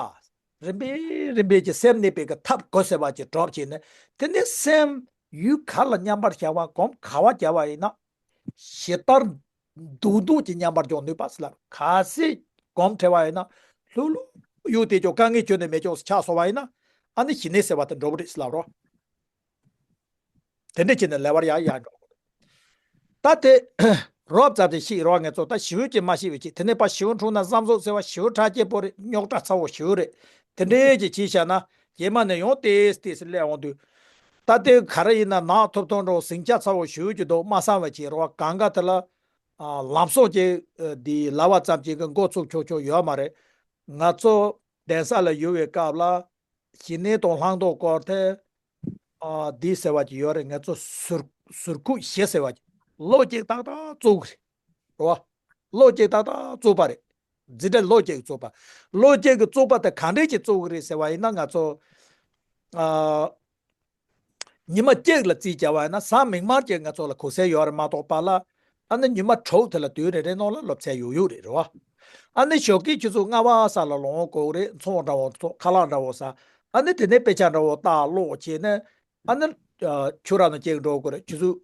རིམ་པས་རིམ་པས་ཀྱི་སེམས་གནས་པའི་གི་ཐབས་བཀོད་ཟེར་བ་ཅིག་གྲུབ་བྱས་ནས། དེ་ནས་སེམས་ཡུལ་ག་ལ་མཉམ་པར་བཞག་པ། གོམས་ག་བ་བརྒྱབ་པ་ཡིན་ན། ཇི་ལྟར་འདུག་འདུག་ཅིག་མཉམ་པར་འཇོག་ནུས་པ་ཟེར་ལབ། གལ་སྲིད་གོམས་བྲལ་བ་ཡིན་ན། ལྷོད་ལྷོད་ཡུལ་དེ་ཅོག་དཀའ་ངལ་ཁྱོན་ནས་མེད་ཅོག་ཆགས་སོང་བ་ཡིན་ན། ཨ་ནི་ཞི་གནས་ཟེར་བ་དེ་འགྲོ་བ་རེད་ཟེར་ལབ་རོ། དེ་འདྲ་བྱས་ནས་ལེ་བར་ཡར་ཡར་འགྲོ། ད་དེ་རོབ་ཙམ་ཞིག་ཤེས་རོགས་ངེད་ཚོ། ད་ཞི་བོ་ཅིག་མ་ཤེས་པའི་ཆེད། དེ་ནས་ཕར་ཞི་བོ་འཁྲུངས་ན་བསམ་གཟུགས་ཟེར་བ། ཞི་བོ་ཁྲག་སྐྱེས་པོ་རེད། རྙོག་དྲ་ཚ་བོ་ཞི་བོ་རེད། དེ་འདྲའི་ཅིག་བྱས་བཞག་ན་རྗེས་མ་ནས་ཡང་ཏེས་ཏེས་སླེབས་འོང་དུས། ད་དེ་ག་རེ་ཡིན་ན་ནག་ཐོབ་ཐོབ་འགྲོ། ཟིང་ཆ་ཚ་བོ་ཞི་བོ་ཅིག་འདུག་མ་བསམ་པ་བྱས་རོགས། གང་ག་དེ་ལ། ཨ། ལམ་སང་ཅིག་འདི་ལབ་པ་ཙམ་ཅིག་གི་འགོ་ཚུགས་ཆོག་ཆོག་ཡོད་མ་རེད། ང་ཚོ་གདན་ས་ལ་ཡོད་པའི་སྐབས་ལ། ཞི་གནས་དང་ལྷག་མཐོང་སྐོར་དེ། ཨ། འདི་ཟེར་བ་ཅིག་ཡོད་རེད། ང་ཚོ་ཟུར་ཟུར་ཁུག་བཞི་ཟེར་བ་ཅིག་བློ་གཅིག་ཏག་ཏག་བཙུགས་རེད། རེད་བ། བློ་གཅིག་ཏག་ཏག་བཙུགས་པ་རེད། འཛིན་གྲྭ་བློ་གཅིག་བཙུགས་པ། བློ་གཅིག་གི་བཙུགས་པ་དེ་ག་འདྲས་ཀྱི་བཙུགས་རེད་ཟེར་བ་ཡིན་ན། ང་ཚོ། ཨ། ཉི་མ་གཅིག་ལ་རྩིས་བྱས་པ་ཡིན་ན་གཟའ་མིག་དམར་གྱི་ང་ཚོ་ལ་གུང་སེང་ཡོད་རེད་མ་གཏོགས་པ་ལ། ཨ་ནི་ཉི་མ་དྲུག་དེ་ལ་དུས་རེ་རེ་ནང་ལ་སློབ་ཚན་ཡོད་ཡོད་རེད། རེད་བ། ཨ་ནི་ཞོགས་ཀས་ཆུ་ཚོད་ལྔ་པ་ས་ལ་ལོང་དགོས་རེད། ཚོང་འདྲ་བོ་ཚོ། ཁ་ལག་འདྲ་བོ་ཟ། ཨ་ནི་དེ་ནས་དཔེ་ཆ་འདྲ་བོ་ལྟ་ཀློག་བྱས་ནས། ཨ་ནི། ཨ། ཆུ་ར་ནང་གཅིག་འགྲོ་དགོས་རེད། ཆུ་ཚོད་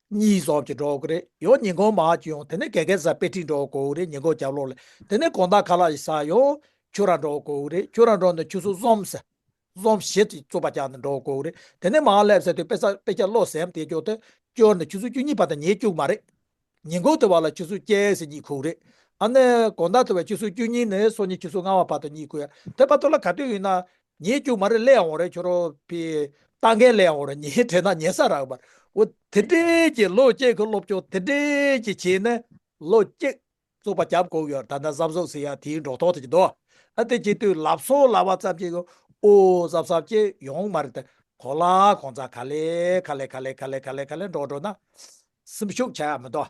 གཉིས་ཙམ་ཅིག་འགྲོ་དགོས་རེད། ཡང་ཉིན་གུང་མར་ཅིག་ཡོང་། དེ་ནས་དགེ་རྒན་ཟ་དཔེ་ཁྲིད་འགྲོ་དགོས་རེད། ཉིན་གུང་རྒྱབ་ལོགས་ལ། དེ་ནས་དགོང་དག་ཁ་ལག་ཟ་ཡང་ཆུ་ར་འགྲོ་དགོས་རེད། ཆུ་ར་འགྲོ་ནས་ཆུ་ཚོད་གསུམ་ཟ། གསུམ་བཞི་ཅིག་རྩོད་པ་རྒྱག་ནས་འགྲོ་དགོས་རེད། དེ་ནས་མར་སླེབས་ཟེར་དུས་དཔེ་ཆ་དཔེ་ཆ་ཀློག་ཟེར་དེ་སྐྱོར་དེ་སྐྱོར་ནས་ཆུ་ཚོད་བཅུ་གཉིས་བར་དུ་ཉལ་བཅུག་མ་རེད། ཉིན་གུང་དེ་བ་ལ་ཆུ་ཚོད་བཅུ་ཟིན་གཉིད་ཁུག་རེད། ཨ་ནི་དགོང་དག་དེ་བ་ཆུ་ཚོད་བཅུ་གཉིས་ནས་སང་ཉིན་ཆུ་ཚོད་ལྔ་པ་བར་དུ་གཉིད་ཁུག་ཡ། དེ་བར་དུ་ལ་ག་དུས་ཡིན་ན་ཉལ་བཅུག་མ་རེད། སླེབས་འོང་རེད། ཁྱོད་རང་ཕི་ལྟ་མཁན་སླེབས་འོང་རེད། ཉལ་བྲེལ་ན་ཉལ་ས་རག་པར། འོ་དེ་འདྲས་ཀྱི་བློ་གཅིག་གི་སློབ་སྦྱོང་དེ་འདྲས་ཀྱི་བྱས་ནས་བློ་གཅིག་རྩོད་པ་རྒྱབ་དགོས་ཡོད། ད་ལྟ་གཟབ་གཟབ་ཟེར་ཡ་དེའི་འགྲོ་ཐོག་དེ་ཅིག་འདུག་ཨ། དེ་བྱེད་དུས་ལབ་སོ་ལབ་པ་ཙམ་ཅིག་གི་ཨོ་གཟབ་གཟབ་ཅིག་ཡོང་མ་རེད་དེ། གོ་ལ་གོང་ཚ་ག་ལེ་ག་ལེ་ག་ལེ་ག་ལེ་ག་ལེ་ག་ལེ་འགྲོ་འགྲོ་ན་སེམས་ཤུགས་ཆག་ཡ་མི་འདུག་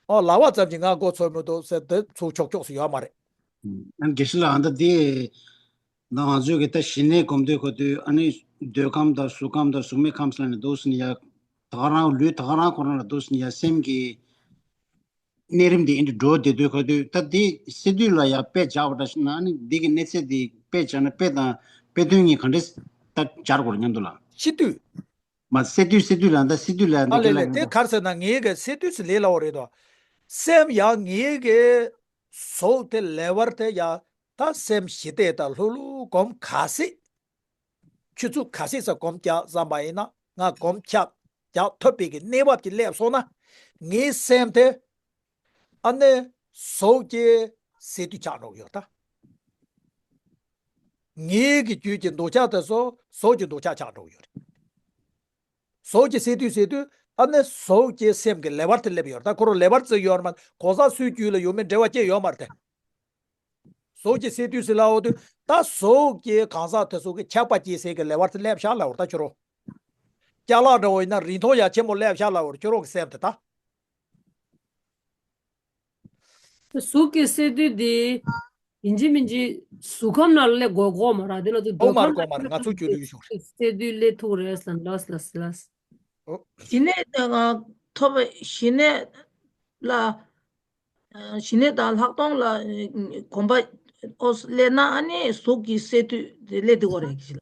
ཨོ་ལབ་པ་ཙམ་གྱིས་ང་མགོ་ཚོས་མི་འདུག་ཟེར་དེ་ཚུགས་ཆོག་ཆོག་སུ་ཡོད་མ་རེད། ཨ་ནི་དགེ་བཤེས་ལགས། ཨ་ད་དེ་ད་ང་ཚོས་གི་ད་ཞི་གནས་སྒོམ་དུས་གོ་དུས། ཨ་ནི་འདོད་ཁམས་དང་གཟུགས་ཁམས་དང་གཟུགས་མེད་ཁམས་ལ་ནི་འདུག་ཟིན་ཡ། ད་ག་རང་ལུས་ད་ག་རང་ཁོ་རང་ལ་འདུག་ཟིན་ཡ། སེམས་ཀྱི་གནས་རིམ་དེ་ཨེ་འདྲ་འགྲོ་བསྡད་དུས་ག་དུས། ད་འདི་སི་ཏུ་ལ་ཡང་དཔེ་སྦྱར་བ་འདྲ་ཞིག་ན། ཨ་ནི་འདི་གི་གནས་ཚད་འདི་དཔེ་སྦྱར་ན་དཔེ་དང་དཔེ་དོན་གཉིས་ག་འདྲས་ད་སྦྱར་དགོས་རེད་སྙམ་དུ་ལ། སི་ཏུ། མ་སི་ཏུ་སི་ཏུ་ལ་ད་སི་ཏུ་ལ་ཨ་འདི་ལས་ག་ལས་ལ་ལས་དེ་ག་རེ་ཟེར་ན། ངའི་གི་སི་ཏུ་སི་ལས་སླ་བོ་རེད་དོ། སེམས་ཡང་ངའི་གི་གཟུགས་དེ་ལེ་བར་དེ་ཡང་ད་སེམས་ཞི་བདེ་དང་ལྷོད་ལྷོད་སྒོམ་ག་སྲིད། ཆུ་ཚོད་ག་ཚོད་ཙམ་སྒོམ་རྒྱག་བསམ་པ་ཡིན་ན། ང་སྒོམ་རྒྱག་རྒྱག་ཐུབ་པའི་གི་གནས་བབ་ཅིག་སླེབས་སོང་ན། ངའི་སེམས་དེ་ཨ་ནི་གཟུགས་ཀྱི་སི་ཏུ་ཆགས་འགྲོ་གི་ཡོད་ད། ངའི་གི་རྒྱུད་ཀྱི་འདོད་ཆགས་དེ་ཚོ་གཟུགས་ཀྱི་འདོད་ཆགས་ཆགས་འགྲོ་གི་ཡོད་རེད། གཟུགས་ཀྱི་སི་ཏུ་སི་ཏུ་ ཨ་ནི་གཟུགས་ཀྱི་སེམས་ཀྱི་ལེ་བར་དེ་སླེབས་ཡོད་རེད། ད་ཁོ་རང་ལེ་བར་ཙམ་ཡོད་རེད་མ་གོ་ས་སུའི་རྒྱུད་ལ་ཡོད་མེད་འབྲེལ་བ་ཅི་ཡོད་མ་རེད་དེ། གཟུགས་ཀྱི་སས་བསྡུས་ཟེར་ལབ་ཡོང་དུས་ད་གཟུགས་ཀྱི་གང་ཟག་དེ་ཚོ་གི་ཆགས་པ་སྐྱེ་སའི་གི་ལེ་བར་དེ་སླེབས་ཤག་ལབ་ཡོད་རེད་ད་ཁྱོད་རང་། ཅ་ལག་འདྲ་བོ་ཡིན་ན་རིང་ཐུང་ཡ་ཆེན་མོ་སླེབས་ཤག་ལབ་ཡོད་རེད་ཁྱོད་རང་གི་སེམས་དེ་ད། གཟུགས་ཀྱི་སས་བསྡུས་དེ། ཡིན་གཅིག་མིན་གཅིག་གཟུགས་ཁམས་ནང་སླེབས་དགོས་དགོས་མ་རེད། དེ་ལ་དུ་འོ་མ་རེད་དགོས་མ་རེད། ང་ཚོ་གྱོད་དུ་ཡོད་ཤོག་རེད། སས་བསྡུས་སླེབས་ཐུབ་རེད་ལབ་ལབ་ལབ་ལབ། འོ། ཞི་གནས་དང་ཐོབ་པ་ཞི་གནས་ལ། ཞི་གནས་དང་ལྷག་མཐོང་ལ་གོམས་པ་ཨོ་སླེབས་ན་ཨ་ནི་གཟུགས་ཀྱི་སས་བསྡུས་དེ་སླེབས་དུས་གོ་རེད་ཞི་ལ།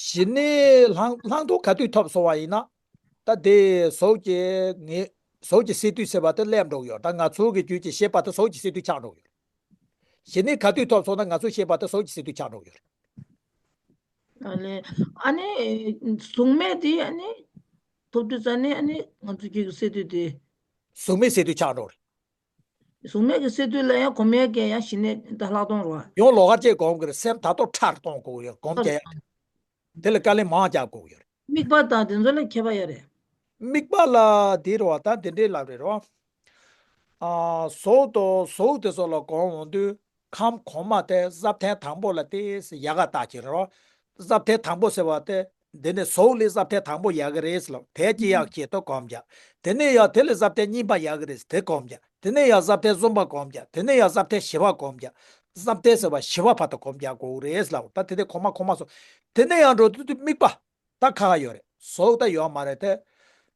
ཞི་གནས་ལྷག་ལྷག་མཐོང་ག་དུས་ཐོབ་སོང་བ་ཡིན་ན། ད་དེ་གཟུགས་ཀྱི་ངེས། གཟུགས་ཀྱི་སས་བསྡུས་ཟེར་བ་དེ་སླེབས་འགྲོ་གི་ཡོད། ད་ང་ཚོ་གི་རྒྱུད་ཀྱི་ཤེས་པ་དེ་གཟུགས་ཀྱི་སས་བསྡུས་ཆགས་འགྲོ་གི་ཡོད། ཞི་གནས་ག་དུས་ཐོབ་སོང་ན་ང་ཚོ་ཤེས་པ་དེ་གཟུགས་ཀྱི་སས་བསྡུས་ཆགས་འགྲོ་གི་ཡོད། ཨ་ལེ། ཨ་ནི་གཟུགས་མེད་དེ་ཨ་ནི་ཐོབ་དུས་ཙ་ནི་ཨ་ནི་ང་ཚོ་རྒྱུད་ཀྱི་སས་བསྡུས་དེ། གཟུགས་མེད་སས་བསྡུས་ཆགས་འགྲོ་གི་རེད། གཟུགས་མེད་ཀྱི་སས་བསྡུས་ལ་ཡང་གོམས་ཡས་ཀྱི་ཡང་ཞི་གནས་ད་ལྷག་མཐོང་རེད་བ། ཡང་ལོགས་ཀ་ཅིག་གོམས་ཀྱི་རེད། སེམས་ད་དོ་ཁྲར་གཏོང་དགོས་ཀྱི་རེད་གོམས་རྒྱག་ཡ་དེ། དེ་ལ་དཀའ་ལས་མང་རྒྱག་དགོས་ཀྱི་ཡོད་རེད། དམིགས་པ་དང་དེ་ཚོ་ལ་ཁྱད་པར་ཡོད་རེད། དམིགས་པ་ལ་དེ་རེད་བ་ད་དེ་འདྲའི་ལབ་རེད་རོ། ཨ། གཟུགས་དང་གཟུགས་དེ་ཚོ་ལ་གོམས་འོང་དུས་ཁམས་གོང་མ་དེ་ཟབ་ཐལ་དང་པོ་ལ་དེ་ཡག་ག་བལྟ་གི་རེད་རོ། ཟབ་ཐལ་དང་པོ་ཟེར་བ་དེ། འདི་ནི་གཟུགས་ལས་ཟབ་ཐལ་དང་པོ་ཡག་གི་རེད་ཟེར་ལབ། དེ་ཅི་ཡག་ཅེས་ཏོ་གོམས་རྒྱག་དེ་ནས་ཡང་དེ་ལས་ཟབ་ཐལ་གཉིས་པ་ཡག་གི་རེད་ཟེར་དེ་གོམས་རྒྱག་དེ་ནས་ཡང་ཟབ་ཐལ་གསུམ་པ་གོམས་རྒྱག་དེ་ནས་ཡང་ཟབ་ཐལ་བཞི་པ་གོམས་རྒྱག་ཟབ་ཐལ་ཟེར་བ་བཞི་པ་བར་དུ་གོམས་རྒྱག་དགོས་རེད་ཟེར་ལབ། ད་དེ་དེ་གོང་མ་གོང་མ་སོང་། དེ་ནས་ཡང་འགྲོ་དུས་དུས་དམིགས་པ་ད་ཁ་ཁ་ཡོད་རེད། གཟུགས་ད་ཡོད་མ་རེད་དེ།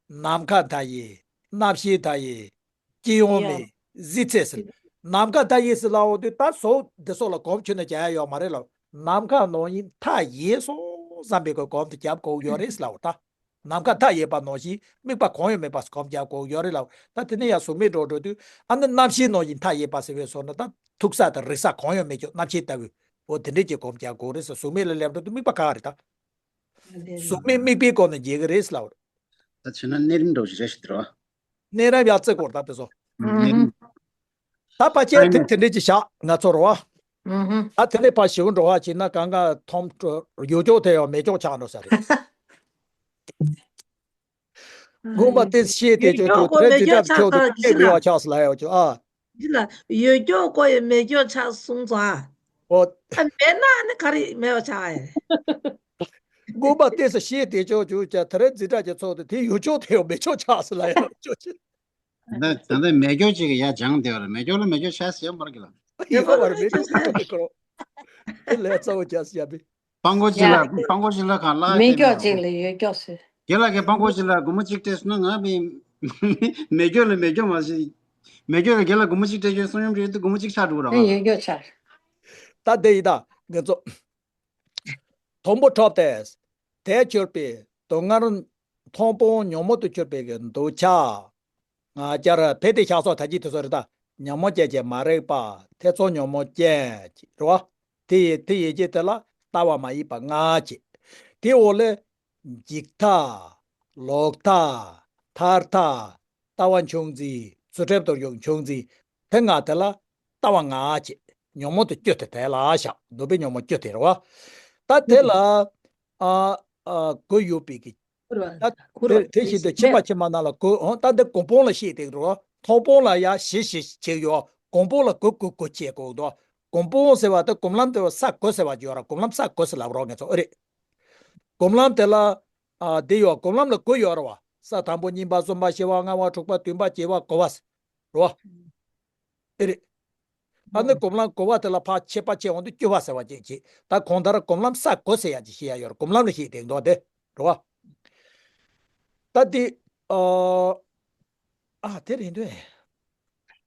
ནམ་མཁའ་མཐའ་ཡས། རྣམ་ཤེས་མཐའ་ཡས། སྤྱི་ཡོངས་མེད། གཟི་ཚད་ཟེར། ནམ་མཁའ་མཐའ་ཡས་ཟེར་ལབ་ཡོང་དུས་ད་གཟུགས་འདི་སོགས་ལ་གོམས་ཁྱོན་ནས་རྒྱག་ཡ་ཡོད་མ་རེད་ལབ། ནམ་མཁའ་ནང་བཞིན་མཐའ་ཡས་སོང་བསམ་པའི་གོ་གོམས་དེ་རྒྱབ་དགོས་ཡོད་རེད་ལབ་ད། ནམ་མཁའ་མཐའ་ཡས་པ་ནང་བཞིན་དམིགས་པ་གང་ཡང་མེད་པ་གོམས་རྒྱག་དགོས་ཡོད་རེད་ལབ། ད་དེ་ནས་ཡང་གཟུགས་མེད་འགྲོ་འགྲོ་དུས་ཨ་ནི་རྣམ་ཤེས་ནང་བཞིན་མཐའ་ཡས་པ་ཟེར་བའི་སོགས་ན་ད་ཐུག་ས་དང་རེག་ས་གང་ཡང་མེད་ཀྱང་རྣམ་ཤེས་ལྟ་བུའི་འོ་དེ་འདྲས་ཀྱི་གོམས་རྒྱག་དགོས་རེད་ཟེར། གཟུགས་མེད་ལ་སླེབས་འགྲོ་དུས་དམིགས་པ་ག་རེད་ད། གཟུགས་མེད་དམིགས་པའི་སྒོ་ནས་འབྱེད་ཀྱི་རེད་ལབ། ད་བྱས་ན་གནས་རིམ་འདྲ་བོ་ཞིག་རེད་ཤག་དེ་རེད་བ། གནས་རིམ་ཡར་བརྩི་དགོས་རེད་ད་དེ་ཚོ། གནས་རིམ། ད་ཕལ་ཆེར་དེ་དེ་འདྲས་ཅིག་བཞག་ང་ཚོ་རེད་བ། ད་དེ་ནས་ཕར་ཞིབ་འགྲོ་བ་བྱས་ན་གང་ག་ཐོམ་ཡོད་ཅོག་དེ་ཡང་མེད་ཅོག་ཆགས་འགྲོ་ས་རེད། དགོངས་པ་དེ་ཤེས་དེ་ཡོད་ཅོག་ཅོག་དེ་ཅོག་ཅོག་དེ་ཅོག་ཅོག་དེ་མེད་པ་ཆགས་སུ་ལ་ཡོད་ཅོག་ཨ། འདི་ལ་ཡོད་ཀྱོག་ཀོ་ཡི་མེད་ཀྱོག་ཆགས་སོང་ཙང་། ཨོ། ཨ་མེད་ན་ནི་ག་རེ་མེད་པ་ཆགས་ཨེ། དགོངས་པ་ཏོག་ཙམ་ཤེས་དེ་ཅོག་ཅོག་ཅག་དེ་རིང་འཛིན་གྲྭ་གྱི་ཚོགས་དེ་དེ་ཡོད་ཀྱོག་དེ་ཡང་མེད་ཀྱོག་ཆགས་སོང་ལ་ཡང་ཅོག་ཅིག་ད་ད་ལྟ་མེད་ཀྱོག་ཅིག་གི་ཡ་སྦྱངས་བསྡད་པ་རེད། མེད་ཀྱོག་ལ་མེད་ཀྱོག་ཆགས་ཟེར་མར་གི་ལ། ཡོད་པ་རེད་མེད་ཀྱོག་ཆགས་ཀྱི་ཁོ་རང་། དེ་ལས་རྩ་བ་རྒྱག་ཟེར་ཡ་མེད། སྤང་གོ་ཅིག་ལ་སྤང་གོ་ཅིག་ལ་གང་ལ་མེད་ཀྱོག་ཅིག་ལ་ཡོད་ཀྱོག་ཟེར། རྒན་ལགས་ཀྱིས་སྤང་གོ་ཅིག་ལ་སྒོར་མོ་གཅིག་སྤྲད་སོང་ན་ང་བས་མེད་ཀྱོག་ལ་མེད་ཀྱོག་མ་ཤེས། མེད་ཀྱོག་ལ་རྒན་ལགས་སྒོར་མོ་གཅིག་སྤྲད་ཀྱོག་སོང་ཡོང་རེད་དེ་སྒོར་མོ་གཅིག་ཆགས་འགྲོ་ར་ཨེ་ང་ཡོད་ཀྱོག་ཆགས། ད་དེ་ཡིན་ད་ང་ཚོ། དུམ་བུ་ཁྲོབ་སྟེ། དེས་གྱུར་པའི་སྡུག་བསྔལ་མཐོང་སྤང་ཉོན་མོངས་དུ་གྱུར་པའི་གི་འདུ་བྱེད། ང་རྒྱལ་ཕེ་དེ་ཤག་སོགས་ད་ཅི་དེ་ཚོ་རེད་ད། ཉོན་མོངས་སྐྱེ་བྱེད་མ་རིག་པ་ཐེ་ཚོམ་ཉོན་མོངས་ཅན་རེད་བ། དེ་ཡི་དེ་ཡི་རྗེས་དེ་ལ་ལྟ་བ་མ་ཡིན་པ་ལྔ་བྱེད། དེའི་འོག་ལས། འཇིག་མཐའ། ལོག་མཐའ། ཐར་མཐའ། ལྟ་བ་འབྱུང་རྩིས་རྩུབ་ཁྲིམས་དོར་ཞུགས་འབྱུང་རྩིས་དེ་ལྔ་དེ་ལ་ལྟ་བ་ལྔ་བྱེད། ཉོན་མོངས་དེ་བཅུ་དེ་དེ་ལ་བཞག་སྡུག་པའི་ཉོན་མོངས་བཅུ་དེ་རེད་བ། ད་དེ་ལ་ཨ་ཨ་གོ་ཡོད་པའི་གི་ད་དེ་དེ་བཞིན་དུ་ཕྱི་མ་ཕྱི་མ་ནང་ལ་གོ་འོང་ད་འདི་གོ་སྤང་ལ་བཤད་དེ་རེད་བ། མཐོང་སྤང་ལ་ཡ་ཞི་ཞི་བྱེད་ཡོད་གོ་སྤང་ལ་གོ་གོ་གོ་བྱེད་དགོས་འདུག་གོ་སྤང་ཟེར་བ་དེ་སྒོམ་ལམ་དེ་ས་གོ་ཟེར་བ་ཡོད་ར་སྒོམ་ལམ་ས་གོ་ཟེར་ལབ་རོགས་ངེས་ཚོ་ཨེ་རེད། སྒོམ་ལམ་དེ་ལ། ཨ་དེ་ཡོད་སྒོམ་ལམ་ལ་དགུ་ཡོད་རེད་བ། ས་དང་པོ་གཉིས་པ་གསུམ་པ་བཞི་པ་ལྔ་པ་དྲུག་པ་བདུན་པ་བརྒྱད་པ་དགུ་པ། རེད་བ། ཨེ་རེད། ཨ་ནི་སྒོམ་ལམ་དགུ་པ་དེ་ལ་ཕར་ཆད་པ་ཆད་འོང་དུས་བཅུ་པ་ཟེར་བ་ཅིག་བྱེད་ད་གང་ལྟར་སྒོམ་ལམ་ས་དགུ་ཟེར་ཡ་ཅིག་བཤད་ཡ་ཡོད་རེད་སྒོམ་ལམ་ལ་བཤད་དེ་འདུག་དེ། རེད་བ། ད་དེ། ཨ། ཨ་དེ་རེད་འདུག་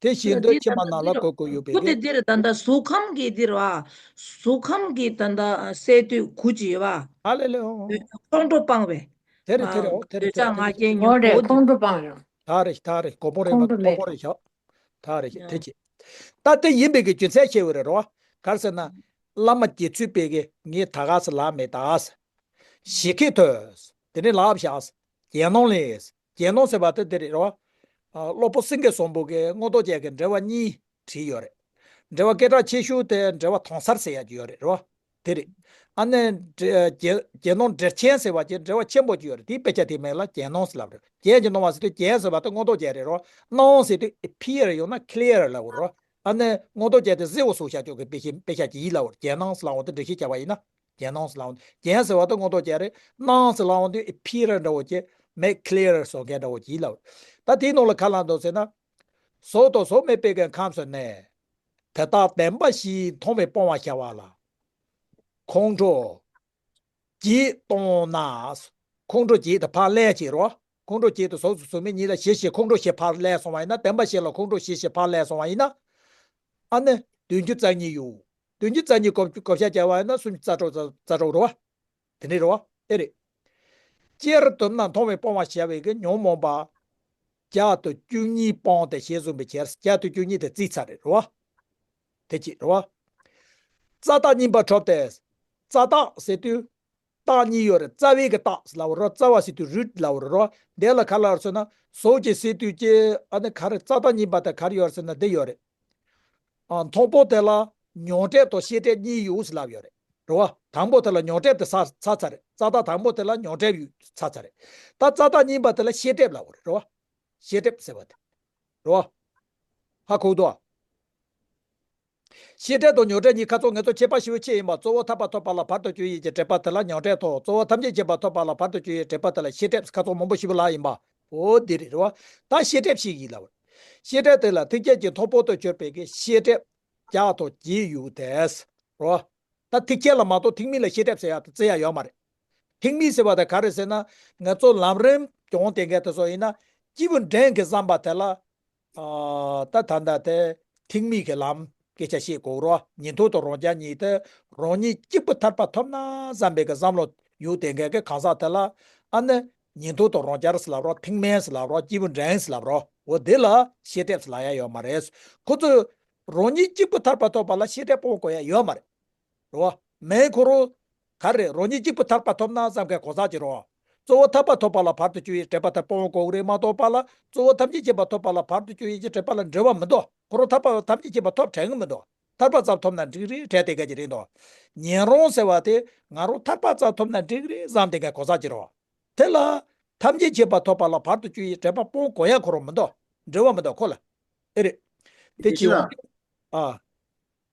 དེ་བཞིན་དུ་ཕྱི་མ་ནང་ལ་གོ་དགོས་ཡོད་པའི་གི། དེ་འདིར་ད་ལྟ་གཟུགས་ཁམས་ཀྱི་འདིར་བ། གཟུགས་ཁམས་ཀྱི་ད་ལྟ་སས་བསྡུས་དགུ་ཅིག་ཡོད་བ། ཨ་ལེ་ལེ་ཨོ། ཁོང་ཁྲོ་སྤངས་པས། དེ་རེད་དེ་རེད་ཨོ་དེ་རེད་འདོད་ཆགས་ང་རྒྱལ་ཉོན་མོངས་ཁོང་ཁྲོ་སྤངས་ཡོང་། ད་རེད་ད་རེད་གོ་པོ་རེད་མ་གོ་པོ་རེད་ཤག་ད་རེད་དེ་ཅི། ད་དེ་ཡིན་པའི་གི་རྒྱུ་མཚན་ཤེས་འོས་རེད་རོ། ག་རེ་ཟེར་ན། བླ་མ་དགེ་ཚུལ་པའི་གི་ངས་ད་ག་སེ་ལབ་མེད་ད། ཞིག་གིས་ཐོས། དེ་ནས་ལབ་བཞག་རྒྱན་སྣང་ལས། རྒྱན་སྣང་ཟེར་བ་དེ་འདི་རེད་རོ། ཨ་སློབ་དཔོན་སེང་གེ་བཟང་པོ་གིས་མངོན་རྟོགས་རྒྱན་གྱི་འགྲེལ་པ་གཉིས་བྲིས་ཡོད་རེད། འགྲེལ་པ་སྐད་གྲགས་ཆེ་ཤོས་དེ་འགྲེལ་པ་དྭངས་གསལ་ཟེར་ཡག་ཅིག་ཡོད་རེད་རོ། དེ་རེད། ཨ་ནི་འབྲེལ་རྒྱན་རྒྱན་སྣང་འབྲེལ་ཆེན་ཟེར་བ་ཅིག་འབྲེལ་བ་ཆེན་པོ་ཅིག་ཡོད་རེད། དེའི་དཔེ་ཆ་དེའི་མིང་ལ་རྒྱན་སྣང་ཟེར་ལབ་རེད། རྒྱན་གྱི་སྣང་བ་ཟེར་དུས་རྒྱན་ཟེར་བ་དེ་མངོན་རྟོགས་རྒྱན་རེད་རོ། སྣང་ཟེར་དུས་appear ཡོང་ན་clear ལབ་རོ། ཨ་ནི་མངོན་རྟོགས་རྒྱན་དེ་གཟི་འོད་སོགས་བྱ་སྤྱོད་ཀྱི་དཔེ་ཆ་དཔེ་ཆ་ཅིག་ཡིན་ལབ་རེད། རྒྱན་སྣང་ཟེར་ལབ་འོང་དུས་འགྲེལ་བཤད་བྱ་བ་ཡིན་ན། རྒྱན་སྣང་ཟེར་ལབ་འོང་དུས་རྒྱན་ཟེར་བ་དེ་མངོན་རྟོགས་རྒྱན་རེད། སྣང་ཟེར་ལབ་འོང་དུས་appear འདྲ་བོ་ཅིག་མེད་clear བཟོ་མཁན་འདྲ་བོ་ཅིག་ལབ་རེད། ད་དེའི་ནང་ལ་ག་ལབ་འདུག་ཟེར་ན། གཟུགས་དང་གཟུགས་མེད་པའི་གི་ཁམས་སུ་ནི། དེ་དག་བདེན་པ་བཞིས་མཐོང་བས་སྤོང་བར་བྱ་བ་ལ། ཁོང་ཁྲོ་བརྒྱད་གཏོང་ན། ཁོང་ཁྲོ་བརྒྱད་དེ་ཕར་ལས་བྱེད་རོ། ཁོང་ཁྲོ་བརྒྱད་དེ་གཟུགས་སུ་གཟུགས་མེད་གཉིས་ལ་ཞི་ཞིང་ཁོང་ཁྲོ་བཞི་ཕར་ལས་སོང་བ་ཡིན་ན། བདེན་པ་བཞི་ལ་ཁོང་ཁྲོ་ཞི་ཞིང་ཕར་ལས་སོང་བ་ཡིན་ན། ཨ་ནི་བདུན་ཅུ་རྩ་གཉིས་ཡོད། བདུན་ཅུ་རྩ་གཉིས་བགོ་བགོ་བཤའ་བྱས་པ་ཡིན་ན་སུམ་ཅུ་རྩ་དྲུག་རྩ་རྩ་དྲུག་རེད་བ། དེ་འདྲ་རེད་བ། ཨེ་རེད། སྤྱིར་བསྡོམས་ན་མཐོང་བས་སྤོང་བར་བྱ་བའི་གི་ཉོན་མོངས་པ། བརྒྱ་དང་བཅུ་གཉིས་སྤངས་ཏེ་ཞེས་གསུངས་པའི་ཕྱིར། བརྒྱ་དང་བཅུ་གཉིས་དེ་བརྩིས་ཚར་རེད་རེད་བ། དེ་གཅིག་རེད་བ། རྩ་བདག་གཉིས་པ་འཁྲུལ་ཏེ། རྩ་བདག་ཟེར་དུས། རྟགས་གཉིས་ཡོད་རེད། རྩ་བའི་གི་རྟགས་ལབ་རོ། རྩ་བ་ཟེར་དུས་root ལབ་རོ། འདི་ལ་ག་ལབ་ཟེར་ན། གཟུགས་ཀྱི་སི་ཏུ་ཀྱི་ཨ་ནི་ག་རེ་རྩ་བདག་གཉིས་པ་དེ་ག་རེ་ཡོད་ཟེར་ན་འདི་ཡོད་རེད། ཨ། མཐོང་སྤང་དེ་ལ་མྱོང་སྒྲིབ་དང་ཤེས་སྒྲིབ་གཉིས་ཡོད་ཟེར་ལབ་ཡོད་རེད། རེད་བ། དང་པོ་དེ་ལ་མྱོང་སྒྲིབ་དེ་ཚར་ཚར་ཚར་རེད། རྩ་བདག་དང་པོ་དེ་ལ་མྱོང་སྒྲིབ་ཡོད་ཚར་ཚར་རེད། ད་རྩ་བདག་གཉིས་པ་དེ་ལ་ཤེས་སྒྲིབ་ལབ་རེད། རེད་བ། ཤེས་སྒྲིབ་ཟེར་བ་དེ། རེད་བ། ཧ་གོ་འདུག་ཨ། ཤེས་སྒྲིབ་དང་མྱོང་སྒྲིབ་གཉིས་ཁ་ཚོན་ངེས་ཚོལ་ཁྱད་པར་ཞེ་པོ་ཆེ་ཡིན་པ། གཙོ་བོ་ཐར་པ་ཐོབ་པ་ལ་བར་དུ་གཅོད་ཡུལ་གྱི་སྒྲིབ་པ་དེ་ལ་མྱོང་སྒྲིབ་དང་། གཙོ་བོ་ཐམས་ཅད་མཁྱེན་པ་ཐོབ་པ་ལ་བར་དུ་གཅོད་ཡུལ་སྒྲིབ་པ་དེ་ལ་ཤེས་སྒྲིབ། ཁ་ཚོན་མང་པོ་ཞེ་པོ་ལབ་ཡིན་པ། འོ་འདི་རེད། རེད་བ། ད་ཤེས་སྒྲིབ་ཞིག་ཡིན་ལབ། ཤེས་སྒྲིབ་དེ་ལ་ཐེག་ཆེན་གྱི་མཐོང་སྤང་དུ་གྱུར་པའི་གི་ཤེས་སྒྲིབ་བརྒྱ་དང་བརྒྱད་ཡོད་དེ། རེད་བ། ད་ཐེག་ཆེན་ལ་མ་གཏོགས་ཐེག་དམན་ལ་ཤེས་སྒྲིབ་ཟེར་ཡ་དེ་བརྩི་ཡ་ཡོད་མ་རེད། ཐེག་དམན་ཟེར་བ་དེ་ག་རེ་ཟེར་ན། ང་ཚོ་ལམ་རིམ་སྦྱོང་དེ་འགའ་དེ་ཚོ་ཡིན་ན། སྐྱེས་བུ་འབྲིང་གིས་བརྩམས་པ་དེ་ལ། ཨ། ད་ད་ལྟ་དེ་ཐེག་དམན་གྱི་ལམ་སྐད་ཆ་བཤད་དགོས་རོ། ཉན་ཐོས་དང་རང་རྒྱལ་གཉིས་དེ་རང་ཉིད་གཅིག་པུ་ཐར་པ་ཐོབ་ན་བསམ་པའི་གི་བསམ་བློ་ཡོད་དེ་འགའ་གི་གང་ཟག་དེ་ལ། ཨ་ནི་ཉན་ཐོས་དང་རང་རྒྱལ་ཟེར་ལབ་རོ། ཐེག་དམན་ཟེར་ལབ་རོ། སྐྱེས་བུ་འབྲིང་ཟེར་ལབ་རོ། འོ་དེ་ལ་ཤེས་སྒྲིབ་ཟེར་ལབ་ཡ་ཡོད་མ་རེད། ཁོ་ཚོས་རང་ཉིད་གཅིག་པུ་ཐར་པ་ཐོབ་པ་ལ་ཤེས་སྒྲིབ་སྤོང་དགོས་ཡ་ཡོད་མ་རེད། རེད་བ། མིན་ཁོ་རང་ག་རེ་རང་ཉིད་གཅིག་པུ་ཐར་པ་ཐོབ་ན་བསམ་མཁན་གང་ཟག་ཅིག་རེད་བ། གཙོ་བོ་ཐར་པ་ཐོབ་པ་ལ་བར་དུ་གཅོད་ཡུལ་སྒྲིབ་པ་དེ་སྤོང་དགོས་རེད་མ་གཏོགས་པ་ལ། གཙོ་བོ་ཐམས་ཅད་མཁྱེན་པ་ཐོབ་པ་ལ་བར་དུ་གཅོད་ཡུལ་གྱི་སྒྲིབ་པ་ལ་འབྲེལ་བ་མི་འདུག་ཁོ་རང་ཐར་པ་ཐམས་ཅད་མཁྱེན་པ་ཐོབ་དྲན་གི་མི་འདུག་ཐར་པ་ཙམ་ཐོབ་ན་འགྲིག་རེད་དྲན་དེ་ག་ཅིག་རེད་འདུག་ཉན་རང་ཟེར་བ་དེ་ང་རང་ཐར་པ་ཙམ་ཐོབ་ན་འགྲིག་རེད་བསམ་དེ་ག་གང་ཟག་ཅིག་རེད་བ། དེ་ལ་ཐམས་ཅད་མཁྱེན་པ་ཐོབ་པ་ལ་བར་དུ་གཅོད་ཡུལ་སྒྲིབ་པ་སྤོང་དགོས་ཡ་ཁོ་རང་མི་འདུག་འབྲེལ་བ་མི་འདུག་ཁོ་ལ། ཨེ་རེད། དེ་ཅི་ཡང་། ཨ།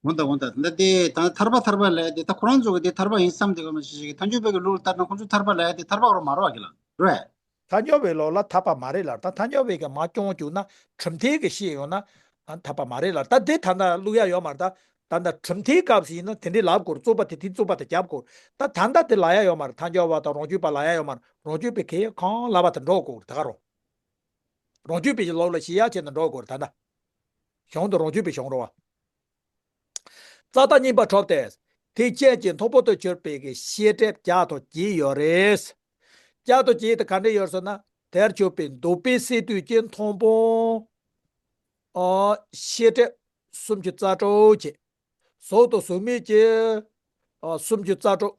འོ་ད་འོ་ད་ད་དེ་ད་ཐར་པ་ཐར་པ་ལབ་དེ་ད་ཁོ་རང་ཚོ་གི་དེ་ཐར་པ་ཡིན་བསམ་དེ་ག་མ་ཤེས་ཤིག་ཐལ་འགྱུར་བའི་གི་ལུགས་ལ་ལྟར་ན་ཁོ་ཚོ་ཐར་པ་ལབ་དེ་ཐར་པ་རོ་མ་རོ་བ་གི་ལ་རེད། ཐལ་འགྱུར་བའི་ལུགས་ལ་ཐར་པ་མ་རེད་ལ། ད་ཐལ་འགྱུར་བའི་གི་མ་སྐྱོང་བཅུག་ན་གྲུབ་མཐའི་གི་བཤད་ཡོང་ན་ཐར་པ་མ་རེད་ལ། ད་དེ་ད་ལྟ་བླུག་ཡ་ཡོད་མ་རེད། ད་ད་ལྟ་གྲུབ་མཐའི་སྐབས་སུ་ཡིན་ན་དེ་འདྲའི་ལབ་དགོས། རྩོད་པ་དེ་དེ་རྩོད་པ་དེ་རྒྱབ་དགོས། ད་ད་ལྟ་དེ་ལབ་ཡ་ཡོད་མ་རེད། ཐལ་འགྱུར་བ་དང་རང་རྒྱུད་པ་ལབ་ཡ་ཡོད་མ་རེད། རང་རྒྱུད་པའི་གི་གང་ལབ་པ་དེ་འགྲོ་དགོས་རེད། ད་ག་རང་རང་རྒྱུད་པའི་ལུགས་ལ་བཤད་ཡ་བྱས་ན་འགྲོ་དགོས་རེད། ད་ལྟ་གཞུང་དེ་རང་རྒྱུད་པའི་གཞུང་རེད་བ། རྩ་བདག་གཉིས་པ་འཁྲུལ་ཏེ། ཐེག་ཆེན་གྱི་མཐོང་སྤང་དུ་གྱུར་པའི་གི་ཤེས་སྒྲིབ་བརྒྱ་དང་བརྒྱད་ཡོད་རེད། བརྒྱ་དང་བརྒྱད་དེ་ག་འདྲ་ཡོད་ཟེར་ན། དེར་གྱུར་པའི་འདོད་པའི་སས་བསྡུས་ཀྱི་མཐོང་སྤང་། ཨ། ཤེས་སྒྲིབ་སུམ་ཅུ་རྩ་དྲུག་བྱས། གཟུགས་དང་གཟུགས་མེད་ཀྱི། ཨ། སུམ་ཅུ་རྩ་དྲུག་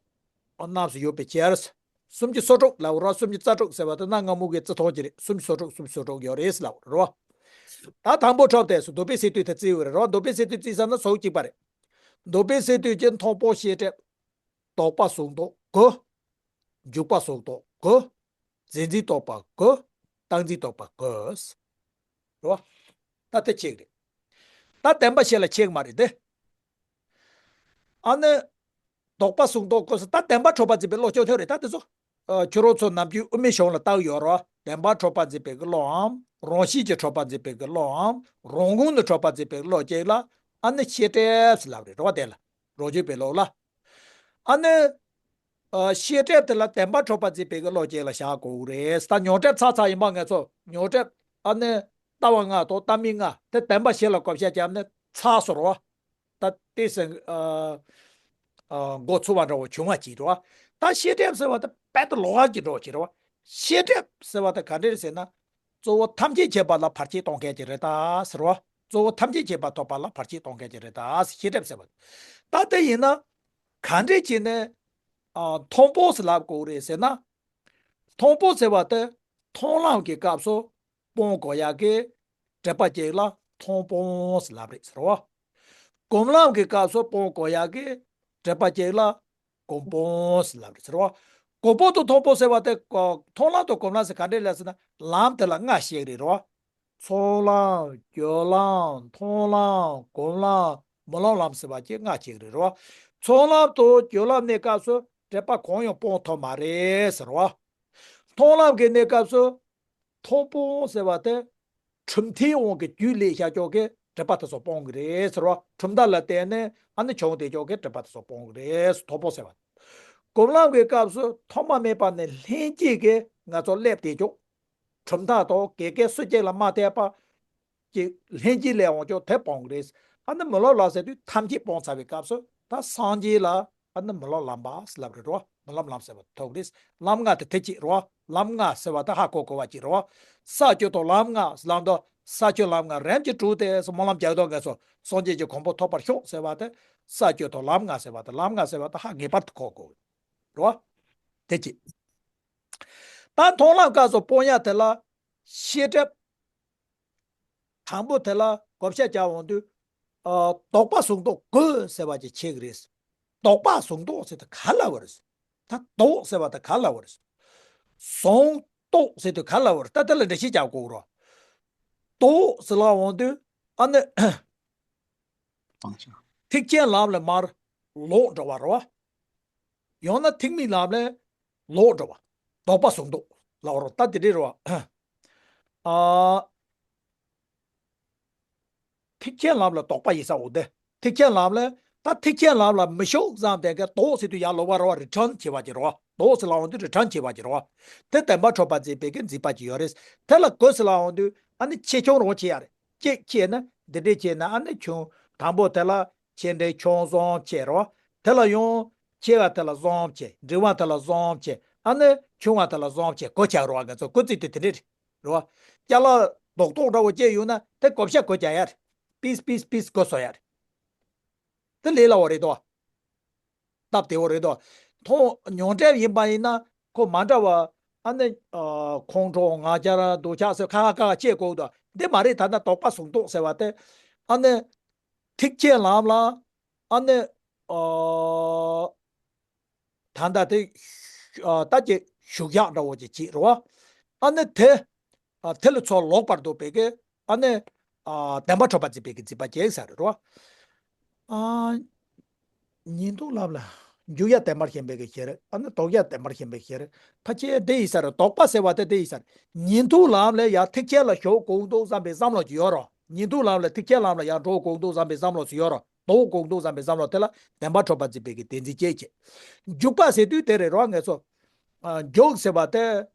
རྣམས་སུ་ཡོད་པའི་ཕྱིར། སུམ་ཅུ་སོ་དྲུག་ལབ་ར། སུམ་ཅུ་རྩ་དྲུག་ཟེར་བ་དེ་གནའ་སྔ་མོ་གི་རྩི་མཐོང་གི་རེད། སུམ་ཅུ་སོ་དྲུག་སུམ་ཅུ་སོ་དྲུག་ཡོད་རེད་ལབ་རེད་བ། ད་དང་པོ་འཁྲུལ་ཏེ་སུ་འདོད་པའི་སས་བསྡུས་དེ་བརྩི་བ་རེད་བ། འདོད་པའི་སས་བསྡུས་བརྩི་ས་ན་ཟུག་གཅིག་པ་རེད། འདོད་པའི་སས་བསྡུས་ཀྱི་མཐོང་སྤང་ཤེས་སྒྲིབ། ལྡོག་པ་གཟུང་རྟོག་དགུ། འཇུག་པ་གཟུང་རྟོག་དགུ། རྫས་འཛིན་རྟོག་པ་དགུ། རྟག་འཛིན་རྟོག་པ་དགུ། རེད་བ། ད་དེ་ཆེ་གི་རེད། ད་བདེན་པ་བཞི་ལ་ཆེ་གི་མ་རེད་དེ། ཨ་ནི། ལྡོག་པ་གཟུང་རྟོག་དགུ་ཟེར་ད་བདེན་པ་འཁྲུལ་པ་འཛིན་པའི་བློ་སྐྱོན་ཐོན་རེད། ད་དེ་ཚོ། ཨ། ཁྱོད་རང་ཚོ་ནམ་རྒྱུན་དབུ་མའི་གཞུང་ལ་བལྟ་གི་ཡོད་རེད་བ། བདེན་པ་འཁྲུལ་པ་འཛིན་པའི་གི་བློའམ། རང་བཞིན་གྱིས་འཁྲུལ་པ་འཛིན་པའི་གི་བློའམ། རང་ངོས་ནས་འཁྲུལ་པ་འཛིན་པའི་གི་བློ་གཅིག་ལ། ཨ་ནི་ཤེས་སྒྲིབ་ཟེར་ལབ་རེད་རེད་བ། དེ་ལ། རང་རྒྱུད་པའི་བློ་ལ། ཨ་ནི། ཨ། ཤེས་སྒྲིབ་དེ་ལ་བདེན་པ་འཁྲུལ་པ་འཛིན་པའི་གི་བློ་གཅིག་ལ་བཞག་དགོས་རེད། ད་མྱོང་སྒྲིབ་ཚར་ཚར་ཡིན་པ་ང་ཚོ་མྱོང་སྒྲིབ། ཨ་ནི། ལྟ་བ་ལྔ་དང་ལྟ་མིན་ལྔ་དེ་བདེན་པ་བཞི་ལ་བགོ་བཤའ་བརྒྱབ་ནས་ཚར་སོང་རེད་བ། ད་ལྟས་སེ། ཨ། ཨ། མགོ་ཚོས་པ་འདྲ་བོ་བྱུང་བ་ཅིག་རེད་བ། ད་ཤེས་སྒྲིབ་ཟེར་བ་དེ་རྦད་དེ་ལོགས་ཀ་གི་འདྲ་བོ་ཅིག་རེད་བ། ཤེས་སྒྲིབ་ཟེར་བ་དེ་ག་འདྲ་རེད་ཟེར་ན། གཙོ་བོ་ཐམས་ཅད་མཁྱེན་པ་ལ་བར་ཆད་གཏོང་མཁན་ཅིག་རེད་ད་ཟེར་བ། གཙོ་བོ་ཐམས་ཅད་མཁྱེན་པ་ཐོབ་པ་ལ་བར་ཆད་གཏོང་མཁན་ཅིག་རེད་ད་ཟེར། ཤེས་སྒྲིབ་ཟེར་བ། ད་དེ་ཡིན་ན། ག་འདྲ་བྱས་ནས། ཨ། མཐོང་སྤང་ཟེར་ལབ་དགོས་རེད་ཟེར་ན། མཐོང་སྤང་ཟེར་བ་དེ་མཐོང་ལམ་གྱི་སྐབས་སུ་སྤོང་དགོས་ཡག་གི་སྒྲིབ་པ་གཅིག་ལ་མཐོང་སྤང་ཟེར་ལབ་རེད་ཟེར་བ། སྒོམ་ལམ་གྱི་སྐབས་སུ་སྤོང་དགོས་ཡག་གི་སྒྲིབ་པ་གཅིག་ལ་ སྒོམ་སྤང་ཟེར་ལབ་རེད་ཟེར་བ། སྒོམ་སྤང་དང་མཐོང་སྤང་ཟེར་བ་དེ་མཐོང་ལམ་དང་སྒོམ་ལམ་ཟེར་ག་འདྲས་ལབ་ཟེར་ན་ལམ་དེ་ལ་ལྔ་བཤད་ཀྱི་རེད་རོ། ཚོགས་ལམ། སྦྱོར་ལམ། མཐོང་ལམ། སྒོམ་ལམ། སྨོན་ལམ་ལམ་ཟེར་བ་བཅས་ལྔ་བཤད་ཀྱི་རེད་རོ། ཚོགས་ལམ་དང་སྦྱོར་ལམ་གནས་སྐབས་སུ་འགྲེལ་པ་གང་ཡང་སྤང་ཐུབ་མ་རེད་ཟེར་རོ། མཐོང་ལམ་གྱི་གནས་སྐབས་སུ་མཐོང་སྤང་ཟེར་བ་དེ་གྲུབ་མཐའི་དབང་གི་རྒྱུད་ལས་བཞག་ཀྱོག་གི་འགྲེལ་པ་དེ་ཚོ་སྤོང་གི་རེད་ཟེར་བ། གྲུབ་མཐའ་ལ་བརྟེན་ནས་ཨ་ནི་བྱུང་བསྡད་ཀྱོག་གི་འགྲེལ་པ་དེ་ཚོ་སྤོང་གི་རེད། མཐོང་སྤང་ཟེར་བ། སྒོམ་ལམ་གྱི་སྐབས་སུ་ཐོག་མ་མེད་པ་ནས་ལྷན་སྐྱེས་ཀྱི་ང་ཚོ་སླེབས་བསྡད་ཀྱོག་གྲུབ་མཐའ་དང་གེ་གེ་སུ་གཅིག་ལ་མ་ཐེབས་པ་ཀྱི་ལྷན་སྐྱེས་ལས་འོང་ཀྱོག་དེ་སྤོང་གི་རེད། ཨ་ནི་སྨོན་ལམ་ལམ་ཟེར་དུས་ཐམས་ཅད་སྤོང་ཚར་བའི་སྐབས་སུ་ད་སངས་རྒྱས་ལ་ཨ་ནི་སྨོན་ལམ་ལམ་པ་ཟེར་ལབ་རེད་རོ། སྨོན་ལམ་ལམ་ཟེར་བ་ཐོབ་རེད། ལམ་ལྔ་དེ་དེ་གཅིག་རོ། ལམ་ལྔ་ཟེར་བ་ད་ཧ་གོ་དགོས་པ་གཅིག་རོ། ས་བཅུ་དང་ལམ་ལྔ་ཟེར་ལབ་འདུག་ས་བཅུ་ལམ་ལྔ་རིམ་གྱིས་དྲུག་སྟེ་སྨོན་ལམ་རྒྱག་དོ་ངས་སོ། སངས་རྒྱས་ཀྱི་གོ་འཕང་ཐོབ་པར་ཤོག་ཟེར་བ་དེ་ས་བཅུ་དང་ལམ་ལྔ་ཟེར་བ་དེ། ལམ་ལྔ་ཟེར་བ་དེ་ཧ་ངེས་པར་དུ་གོ་དགོས་རོ། དེ་གཅིག་ད་མཐོང་ལམ་སྐབས་སུ་སྤོང་ཡ་དེ་ལ་ཤེས་སྒྲིབ། དང་པོ་དེ་ལ་བགོ་བཤའ་རྒྱག་འོང་དུས། ཨ། དོགས་པ་ཟུང་རྟོག་དགོས་ཟེར་བ་ཅིག་བྱེད་ཀྱི་རེད། དོགས་པ་ཟུང་རྟོག་ཟེར་དུས་ག་ལ་བ་རེད། ད་དོགས་ཟེར་བ་དེ་ག་ལ་བ་རེད། ཟུང་རྟོག་ཟེར་དུས་ག་ལ་བ་རེད། ད་དེ་ལ་འགྲེལ་བཤད་རྒྱག་དགོས་རོ། དོགས་ཟེར་ལ་འོང་དུས་ཨ་ནི་ཐེག་ཆེན་ལམ་ལ་མར་ལོག་འགྲོ་བ་རེད་བ། ཡང་ན་ཐེག་དམན་ལམ་ལ་ལོག་འགྲོ་བ། དོགས་པ་ཟུང་རྟོག་ལབ་རོ། ད་དེ་འདྲ་རེད་བ། ཨ། ཐེག་ཆེན་ལམ་ལ་དོགས་པ་ཡིན་ས་འོ་དེ། ཐེག་ཆེན་ལམ་ལ་ད་ཐེག་ཆེན་ལམ་ལ་མི་ཞུགས་ཙམ་དེ་ག་དོགས་ཟེར་དུས་ཡར་ལོག་པ་རེད་བ། རི་ཊརན་བྱེད་པ་ཅིག་རེད་བ། དོགས་ཟེར་ལ་འོང་དུས་རི་ཊརན་བྱེད་པ་ཅིག་རེད་བ། དེ་བདེན་པ་འཕྲོད་པ་འཛིན་པའི་གི་འཛིན་པ་ཅིག་ཡོད་རེད། དེ་ལ་དགོས་ཟེར་ལ་འོང་དུས་ཨ་ནི་ཆེ་ཆུང་རང་བྱེད་ཡ་རེད། གཅིག་བྱས་ན་འདི་འདྲས་བྱས་ན་ཨ་ནི་ཆུང་། དང་པོ་དེ་ལ་ཆེ་འབྲིང་ཆུང་གསུམ་བྱས་རེད་བ། དེ་ལ་ཡང་ཆེ་བ་དེ་ལ་གསུམ་བྱས། འབྲིང་བ་དེ་ལ་གསུམ་བྱས། ཨ་ནི་ཆུང་བ་དེ་ལ་གསུམ་བྱས། གོ་ཆག་རེད་བ། ང་ཚོ་གོ་ཚིག་དེ་དེ་འདྲས་རེད་བ། ཅ་ལག་རྡོག་རྡོག་འདྲ་བོ་བཅས་ཡོད་ན་དེ་བགོ་བཤའ་གོ་རྒྱག་ཡ་རེད། པིས་པིས་པིས་བགོ་བཟོ་ཡ་རེད། དེ་ལས་སླ་བོ་རེད་དོ། སྟབས་བདེ་བོ་རེད་དོ། མཐོང་མྱོང་འདྲ་ཡིན་པ་ཡིན་ན་ཁོ་མ་འདྲ་བ། ཨ་ནི། ཨ། ཁོང་ཁྲོ་ང་རྒྱལ་ར་འདོད་ཆགས་ཟེར་ཁ་ཁ་ཁ་ཁ་བྱེད་དགོས་དོ། འདི་མ་རེད། ད་ལྟ་དོགས་པ་ཟུང་རྟོག་ཟེར་བ་དེ། ཨ་ནི། ཐེག་ཆེན་ལམ་ལ། ཨ་ནི། ཨ། ད་ལྟ་དེ། ཨ། ད་ཀྱི་ཞུགས་ཡག་འདྲ་བོ་ཅིག་བྱེད་རེད་བ། ཨ་ནི་དེ། ཨ། དེ་ལ་ཚོར་ལོག་པར་འདོད་པའི་གི། ཨ་ནི། ཨ། བདེན་པ་འཕྲོད་པ་འཛིན་པའི་གི་འཛིན་པ་སྐྱེ་ས་རེད་རོ། ཨ། ཉན་ཐོས་ལམ་ལ་འཇུག་ཡ་བདེན་པར་ཞེན་པའི་གི་ཞེ་རེད། ཨ་ནི་དོགས་ཡ་བདེན་པར་ཞེན་པའི་ཞེ་རེད། ཕལ་ཆེར་དེ་ཡིན་ས་རེད། དོགས་པ་ཟེར་བ་དེ་དེ་ཡིན་ས་རེད། ཉན་ཐོས་ལམ་ལ་ཡར་ཐེག་ཆེན་ལ་ཞུགས་དགོས་འདུག་བསམ་པའི་བསམ་བློ་ཅིག་ཡོད་རོ། ཉན་ཐོས་ལམ་ལ་ཐེག་ཆེན་ལམ་ལ་ཡར་འགྲོ་དགོས་འདུག་བསམ་པའི་བསམ་བློ་ཅིག་ཡོད་རོ། དོགས་དགོས་འདུག་བསམ་པའི་བསམ་བློ་དེ་ལ་བདེན་པ་འཕྲོད་པ་འཛིན་པའི་གི་བདེན་འཛིན་སྐྱེ་བྱེད། འཇུག་པ་ཟེར་དུས་དེ་རེད་རོ། ངས་སོ། ཨ། འཇུག་ཟེར་བ་དེ།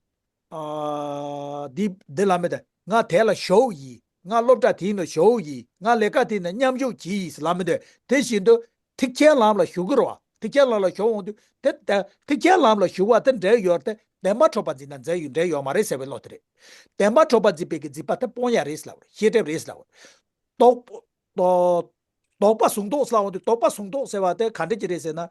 ཨ། འདི་འདི་ལ་མེད་དེ། ང་དེ་ལ་ཞུགས་ཡིན། ང་སློབ་གྲྭ་དེའི་ནང་ཞུགས་ཡིན། ང་ལས་ཀ་དེའི་ནང་མཉམ་ཞུགས་བྱས་ཡིན་ལ་མེད་དེ། དེ་བཞིན་དུ་ཐེག་ཆེན་ལམ་ལ་ཞུགས་ཀྱི་རེད་བ། ཐེག་ཆེན་ལམ་ལ་ཞུགས་འོང་དུས་དེ་དེ་ཐེག་ཆེན་ལམ་ལ་ཞུགས་པ་དེ་འབྲེལ་ཡོད་དེ། བདེན་པ་འཕྲོད་པ་འཛིན་ན་འབྲེལ་ཡོད་འབྲེལ་ཡོད་མ་རེད་ཟེར་བའི་བློ་དེ་རེད། བདེན་པ་འཕྲོད་པ་འཛིན་པའི་གི་འཛིན་པ་དེ་སྤོང་ཡ་རེད་ཟེར་ལབ་རེད། ཤེས་སྒྲིབ་རེད་ཟེར་ལབ་རེད། དོགས་པ། དོགས་པ་ཟུང་རྟོག་ཟེར་ལབ་འོང་དུས་དོགས་པ་ཟུང་རྟོག་ཟེར་བ་དེ་ག་འདྲ་ཅིག་རེད་ཟེར་ན།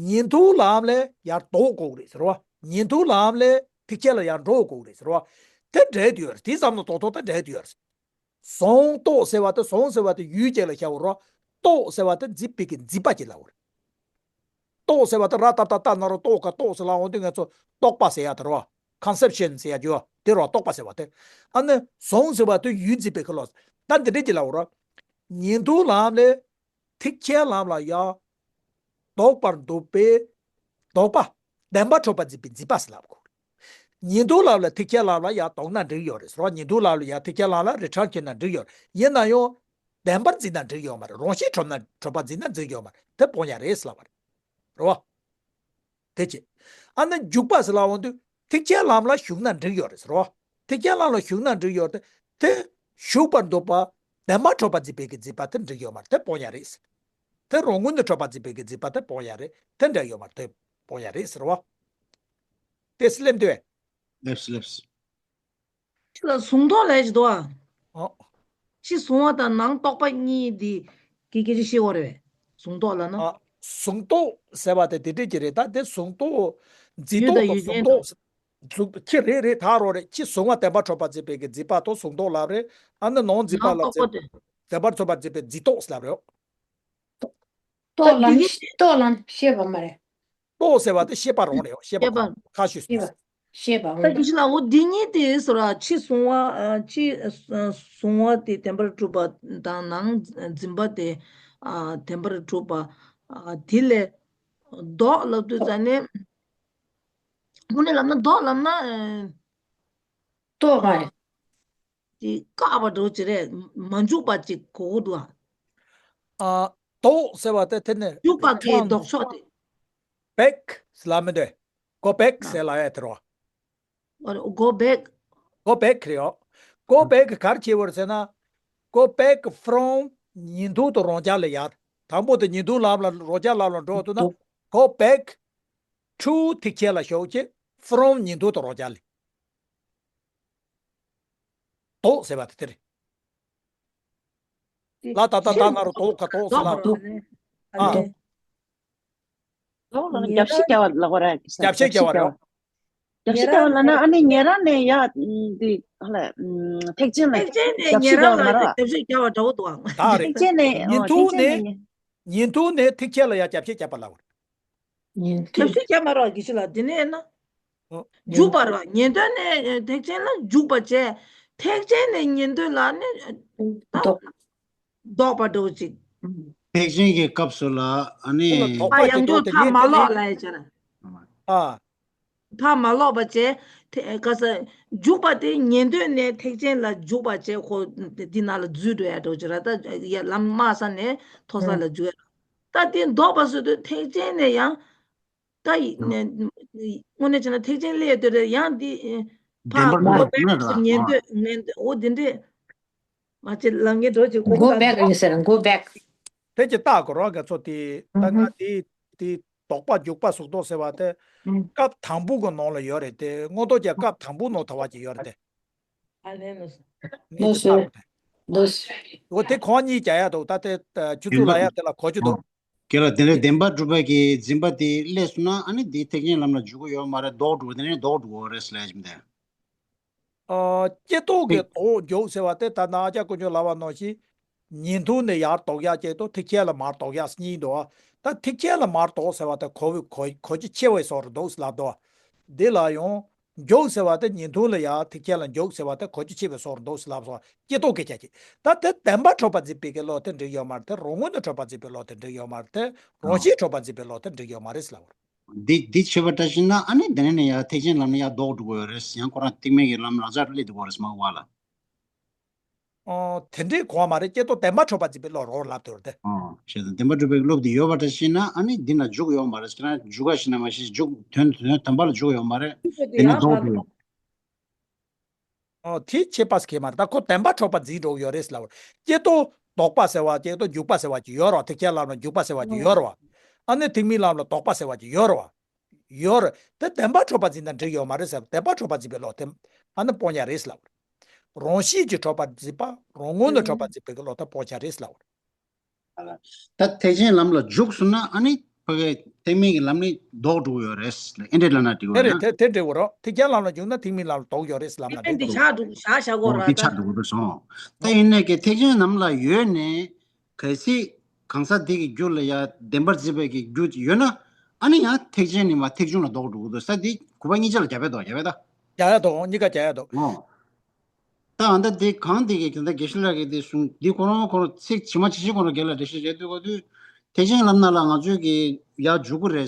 ཉན་ཐོས་ལམ་ལ་ཡར་དོགས་དགོས་རེད་ཟེར་བ། ཉན་ཐོས་ལམ་ལ་ཐེག་ཆེན་ལ་ཡར་འགྲོ་དགོས་རེད་ཟེར་བ། དེ་འབྲེལ་དུ་ཡོད་རེད། དེ་བསམ་བློ་རྡོག་རྡོག་དེ་འབྲེལ་དུ་ཡོད་རེད། ཟུང་རྟོག་ཟེར་བ་དེ། ཟུང་ཟེར་བ་དེ་ཡུལ་ཅིག་ལ་བཞག་པ་རོ། རྟོག་ཟེར་བ་དེ་འཛིན་པའི་གི་འཛིན་པ་ཅིག་ལ་འོ་རེད། རྟོག་ཟེར་བ་དེ་ར་ཏ་བཏགས་རྟ་ན་རོ་རྟོ་ག་རྟོག་ཟེར་ལབ་འོང་དུས་ང་ཚོ་རྟོག་པ་ཟེར་ཡ་དེ་རོ། ཁོན་སེབ་ཤན་ཟེར་ཡ་ཅིག་དེ་རོ། རྟོག་པ་ཟེར་བ་དེ། ཨ་ནི་ཟུང་ཟེར་བ་དེ་ཡུལ་འཛིན་པའི་གི་བློ། ད་འདི་འདྲ་ཅིག་ལ་འོ་རོ། ཉན་ཐོས་ལམ་ལ། ཐེག་ཆེན་ལམ་ལ་ཡར་དོགས་པར་འདོད་པའི་དོགས་པ། བདེན་པ་འཕྲོད་པ་འཛིན་པའི་འཛིན་པ་ཟེར་ལབ་དགོས། ཉན་ཐོས་ལམ་ལ་ཐེག་ཆེན་ལམ་ལ་ཡར་དོགས་ན་འགྲིག་ཡོད་རེད་ཟེར་བ། ཉན་ཐོས་ལམ་ལ་ཡར་ཐེག་ཆེན་ལམ་ལ་རི་ཊརན་ཁྱེར་ན་འགྲིག་ཡོད་རེད། ཡིན་ན་ཡང་བདེན་པར་འཛིན་ན་འགྲིག་ཡོད་མ་རེད། རང་བཞིན་འཕྲོད་ན་འཕྲོད་པ་འཛིན་ན་འགྲིག་ཡོད་མ་རེད། དེ་སྤོང་ཡ་རེད་ཟེར་ལབ་པ་རེད། རེད་བ། དེ་བྱས། ཨ་ནི་འཇུག་པ་ཟེར་ལབ་འོང་དུས་ཐེག་ཆེན་ལམ་ལ་ཞུགས་ན་འགྲིག་ཡོད་རེད་ཟེར་བ། ཐེག་ཆེན་ལམ་ལ་ཞུགས་ན་འགྲིག་ཡོད་རེད། དེ་ཞུགས་པར་འདོད་པ་བདེན་པར་འཕྲོད་པ་འཛིན་པའི་གི་འཛིན་པ་དེ་འགྲིག་ཡོད་མ་རེད། དེ་སྤོང་ཡ་རེད། དེ་རང་ངོས་ནས་འཕྲོད་པ་འཛིན་པའི་གི་འཛིན་པ་དེ་སྤོང་ཡ་རེད། དེ་འགྲིག་ཡོད་མ་རེད། དེ་སྤོང་ཡ་རེད་ཟེར་བ། དེ་སླེབས་འདུག་བས། ལེབས་ལེབས། ཁྱོད་ལ་ཟུང་རྟོག་ལབ་ཀྱི་འདུག་ཨ། ཨོ། ཕྱི་གཟུང་བ་དང་ནང་རྟོག་པ་གཉིས་འདི་གི་སྐད་ཆ་བཤད་དགོས་རེད་པས། ཟུང་རྟོག་ལབ་ན། ཨ། ཟུང་རྟོག་ཟེར་བ་དེ་དེ་འདྲས་ཀྱི་རེད། ད་དེ་ཟུང་རྟོག་འཛིན་ཡུལ་རྟོག་དང་དང་ཡུལ་ཟུང་ཅན་རྟོག་དང་། ཟུང་ཁྱི་རེད་རེད་ད་རོ་རེད། ཕྱི་གཟུང་བ་བདེན་པར་འཕྲོད་པ་འཛིན་པའི་གི་འཛིན་པ་དང་ཟུང་རྟོག་ལབ་རེད། ཨ་ནི་ནང་འཛིན་པ་ནང་ལ་རྟོག་པ་དེ། བདེན་པར་འཕྲོད་པ་འཛིན་པའི་འཛིན་རྟོག་ལབ་རེད། རྟོག་ལབ་ན་རྟོག་ལབ་ན་ཤེས་པ་མ་རེད། རྟོགས་ཟེར་བ་དེ་ཤེས་པ་རང་རེད། ཤེས་པ་ཤེས་པ། ཁ་ཤས་ཤེས་པ། ཤེས་པ། ད་རྒྱུད་ལ་འོ་འདི་གཉིས་དེ་སོ་ར་ཕྱི་གཟུང་བ། ཨ། ཕྱི་གཟུང་བ་དེ་བདེན་པར་གྲུབ་པ་དང་ནང་འཛིན་པ་དེ། ཨ། བདེན་པར་གྲུབ་པ། ཨ། དེ་ལས་ལྡོག་ལབ་དུས་ཙ་ནས། དངོས་གནས་ལབ་ན་ལྡོག་ལབ་ན། ཨ། ལྡོག་པ། དེ་བཀག་པ་འདྲ་ཅིག་རེད། མ་འཇུག་པ་ཅིག་གོ་གི་འདུག་ཨ། ཨ། ལྡོག་ཟེར་བ་དེ་དེ་ནས་འཇུག་པ་གི་ལྡོག་ཕྱོགས་དེ། བེག་ཟེར་ལབ་མི་འདུག། གོ་བེག་ཟེར་ལབ་ཡ་དེ་རེད། གོ་བེག། གོ་བེག་རེད་ཡོ། གོ་བེག་ག་རེ་བྱེད་པ་རེད་ཟེར་ན། གོ་བེག་ཕ་རོམ་ཉིང་འདུས་དང་རང་རྐྱ་ལ་ཡར། དང་པོ་དེ་ཉིང་འདུས་ལམ་ལ་རང་རྐྱ་ལམ་ལ་འགྲོ་ཐུབ་ན། གོ་བེག་ཊུ་ཐེག་ཆེན་ལ་ཞོག་ཅིག། ཕ་རོམ་ཉིང་འདུས་དང་རང་རྐྱ་ལ། ལྡོག་ཟེར་བ་དེ་དེ་རེད། ལ་ད་ད་ད་ང་རང་ལྡོག་ག་ལྡོག་ཟེར་ལ། ལྡོག་པ་རེད། ཨ། ཨ་ནི། ལྡོག་ལ་ནི་རྒྱབ་ཤིག་རྒྱབ་པ་ལབ་དགོས་ར། རྒྱབ་ཤིག་རྒྱབ་པ་རེད། རྒྱབ་ཤིག་རྒྱབ་པ་ལབ་ན་ཨ་ནི་ཉེ་རང་ནས་ཡ། འདི་ཧ་ལ། ཐེག་ཆེན་ལ་ཐེག་ཆེན་ནས་རྒྱབ་ཉེ་ཤིག་རང་རྒྱབ་པ་ལ་མ་ར། རྒྱབ་ཤིག་རྒྱབ་པ་འདྲ་བོ་འདུག་ཨང་། ད་རེད། ཐེག་ཆེན་ནས། ཉིང་འདུས་ནས། ཉིང་འདུས་ནས་ཐེག་ཆེན་ལ་ཡ་རྒྱབ་ཤིག་རྒྱབ་པ་ལབ་དགོས་རེད། ཉིང་འདུས། རྒྱབ་ཤིག་རྒྱབ་མ་ར་གི་ཤི་ལ་དེ་ནས་ན། ཨོ། འཇུག་པ་ར། ཉིང་འདུས་ནས་ཐེག་ཆེན་ལ་འཇུག་པ་བྱས། ཐེག་ཆེན་ནས་ཉིང་འདུས་ལ་ནི། ལྡོག་ལྡོག་པ་འདྲ་བོ་ཅིག། ཐེག་ཆེན་གྱི་སྐབས་སུ་ལ་ཨ་ནི། ལྡོག་པ་ཡང་བསྐྱར་ཕར་མ་ལོག་ལ་ཡ་བྱས་ན། ཨ། ཕར་མ་ལོག་པ་བྱས། ཐེ་ག་ས། འཇུག་པ་དེ་ཉིང་འདུས་ནས་ཐེག་ཆེན་ལ་འཇུག་པ་བྱས། ཁོ་འདི་ནང་ལ་འཛུལ་འགྲོ་ཡ་འདྲ་བོ་ཅིག་ར། ད་ཡ་ལམ་དམའ་ས་ནས་མཐོ་ས་ལ་འཇུག་ཡ། ད་དེ་ལྡོག་པ་ཟེར་དུས་ཐེག་ཆེན་ནས་ཡང་། ད་ཡི་ནས་དངོས་གནས་བྱས་ན་ཐེག་ཆེན་སླེབས་དུས་རེད། ཡང་འདི་ཕར་བདེན་པར་གོ་མ་བེག་རེད་ཏུ་ལ། ཉན་འདོད་ངན་འདོད་འོ་འདི་འདྲས་མ་བྱེད་ལབ་ངེས་འགྲོ་ཅིག་གོ་གོ་བེག་ཡིན་ཟེར། གོ་བེག། དེ་ཅི་ལྟ་གོ་རོགས་ང་ཚོ་དེ་ད་ང་དེ་དེ་ལྡོག་པ་འཇུག་པ་གཟུགས་ལྡོག་ཟེར་བ་དེ་སྐབས་དང་པོ་གི་ནང་ལ་ཡོད་རེད་དེ། མངོན་རྟོགས་རྒྱལ་སྐབས་དང་པོ་ནང་ཐོབ་པ་ཅིག་ཡོད་རེད་དེ། ཨ་ལེ་ལོ་སོ། ངས་ལོ་ཅི་ལྟ་སོ། གོ་དེ། ལོ་སོ། འོ་དེ་ཁོང་གཉིས་རྒྱག་ཡ་འདུག། ད་དེ་ཆུ་ཚོད་ལ་ཡ་དེ་ལ་གོ་རྒྱུ་འདུག། རྒན་ལགས། དེ་ནས་བདེན་པར་གྲུབ་པའི་གི་འཛིན་པ་དེ་སླེབས་སོང་ན་ཨ་ནི་དེ་ཐེག་ཆེན་ལམ་ལ་འཇུག་གི་ཡོད་མ་རེད། ལྡོག་འགྲོ་དེ་ནས་ལྡོག་འགྲོ་གི་རེད་ཟེར་ལབ་ཀྱི་མི་འདུག། ཨ། སྐྱེ་ལྡོག་གི་ལྡོག་འཇུག་ཟེར་བ་དེ་ད་ནང་ཨ་ཅག་དཀོན་མཆོག་ལབ་པ་ནང་བཞིན་ཉིང་འདུས་ནས་ཡར་ལྡོག་ཡག་སྐྱེ་ལྡོག། ཐེག་ཆེན་ལ་མར་ལྡོག་ཡག་གཉིས་འདུག། ཨ། ད་ཐེག་ཆེན་ལ་མར་ལྡོག་ཟེར་བ་དེ་གོ་གོ་གོ་རྒྱུ་ཆེ་བའི་བཟོ་འདྲ་འདུག་ལབ་འདུག། འདི་ལ་ཡང་འཇུག་ཟེར་བ་དེ་ཉིང་འདུས་ལ་ཡར་ཐེག་ཆེན་ལ་འཇུག་ཟེར་བ་དེ་གོ་རྒྱུ་ཆེ་བའི་བཟོ་འདྲ་འདུག་ལབ་སོང་། སྐྱེ་ལྡོག་གི་ཁྱད་ཀྱིས། ད་དེ་བདེན་པར་གྲུབ་པ་འཛིན་པའི་གི་བློ་དེ་འགྲིག་ཡོད་མ་རེད་དེ། རང་ངོས་ནས་གྲུབ་པ་འཛིན་པའི་བློ་དེ་འགྲིག་ཡོད་མ་རེད་དེ། རང་བཞིན་གྲུབ་པ་འཛིན་པའི་བློ་དེ་འགྲིག་ཡོད་མ་རེད་ལབ། འདི་འདི་བྱེད་པ་འདྲ་ཞིག་ན་ཨ་ནི་དེ་ནས་ནས་ཡར་ཐེག་ཆེན་ལམ་ནས་ཡར་ལྡོག་འགྲོ་གི་ཡོད་རེད། ཡང་ཁོ་རང་ཐེག་དམན་གྱི་ལམ་ལ་ལྕགས་སླེབས་འགྲོ་གི་ཡོད་རེད་མ་གོ་བ་ལ། ཨོ། དེ་འདྲའི་གོ་བ་མ་རེད། སྐྱེ་ལྡོག་བདེན་པར་གྲུབ་པ་འཛིན་པའི་བློ་རོ་ལབ་དེ་རེད་དེ། ཨོ། བྱས་ཙང་བདེན་པར་གྲུབ་པའི་བློ་དེ་ཡོད་པ་འདྲ་ཞིག་ན་ཨ་ནི་འདི་ན་འཇུག་ཡོད་མ་རེད། ཁྱེད་རང་འཇུག་ག་ཞིག་ན་མ་གཞི་འཇུག་དོན་དོན་དམ་པ་ལ་འཇུག་ཡོད་མ་རེད། དེ་ནས་ལྡོག་འགྲོ་གི་ཡོད། ཨོ། དེ་ཁྱད་པར་གང་ཡང་མ་རེད། ད་ཁོ་བདེན་པར་གྲུབ་པ་འཛིན་འགྲོ་གི་ཡོད་རེད་ལབ་པ་རེད། སྐྱེ་ལྡོག་ལྡོག་པ་ཟེར་བ། སྐྱེ་ལྡོག་འཇུག་པ་ཟེར་བ་ཅིག་ཡོད་རེད་བ། ཐེག་ཆེན་ལམ་ལ་འཇུག་པ་ཟེར་བ་ཅིག་ཡོད་རེད་བ། ཨ་ནི་ཐེག་དམན་ལམ་ལ་ལྡོག་པ་ཟེར་བ་ཅིག་ཡོད་རེད་བ། ཡོད་རེད་དེ། བདེན་པར་གྲུབ་པ་འཛིན་དང་འགྲིག་ཡོད་མ་རེད་ཟེར། བདེན་པར་གྲུབ་པ་འཛིན་པའི་བློ་དེ་ཨ་ནི་སྤོང་ཡ་རེད་ལབ་པ་རེད། རང་བཞིན་གྱིས་གྲུབ་པ་འཛིན་པ། རང་ངོས་ནས་གྲུབ་པ་འཛིན་པའི་གི་བློ་དེ་སྤོང་བྱ་རེད་ལབ་པ་རེད། ད་ཐེག་ཆེན་ལམ་ལ་འཇུག་སོང་ན་ཨ་ནི་ཕ་གི་ཐེག་དམན་གྱི་ལམ་ནས་ལྡོག་འགྲོ་གི་ཡོད་རེད། ཨེ་འདྲས་ལབ་ན་འགྲིག་གི་དེ་ཡོད་རེད་ན། དེ་དེ་འགྲིག་གི་རེད། ཐེག་ཆེན་ལམ་ལ་འཇུག་ན་ཐེག་དམན་ལམ་ལ་ལྡོག་ཡོད་རེད་ལབ་ན་དེ་འགྲིག་འདི་གི་ཆགས་རེད། འགྲོ་གི་ཆགས་བཞག་གོ་ཨོ་ར་འདི་ད། ཆགས་འགྲོ་གི་རེད་སོང་། ད་ཨོ། ཡིན་ནའི་གི་ཐེག་ཆེན་ལམ་ལ་ཡོད་ནས་གལ་སྲིད་གང་ཟག་དེ་གི་རྒྱུད་ལ་ཡ་བདེན་པར་འཛིན་པའི་གི་རྒྱུ་ཡོད་ན་ཨ་ནི་ཡང་ཐེག་ཆེན་ནས་མར་ཐེག་ཆུང་ལ་ལྡོག་འགྲོ་གི་འདུག། ས་འདི་གུས་པ་གཉིས་ཆ་ལ་རྒྱབ་ཡ་འདུག། རྒྱབ་ཡ་ད། རྒྱག་ཡ་འདུག། གཉིས་ཀ་རྒྱག་ཡ་འདུག། ཨོ། ད་ཨ་ད་དེ་གང་དེ་གི་ད་དགེ་བཤེས་ལགས་ཀྱིས་དེ་གསུངས། འདི་ཁོ་རང་ཁོ་རང་ཚིག་ཇི་མ་ཇི་བཞིན་ཁོ་རང་སྒེར་ལ་འགྲེལ་བཤད་བྱས་དུས་ག་དུས་ཐེག་ཆེན་ལམ་སྣ་ལ་ང་ཚོས་ཀྱི་ཡར་འཇུག་གི་རེད།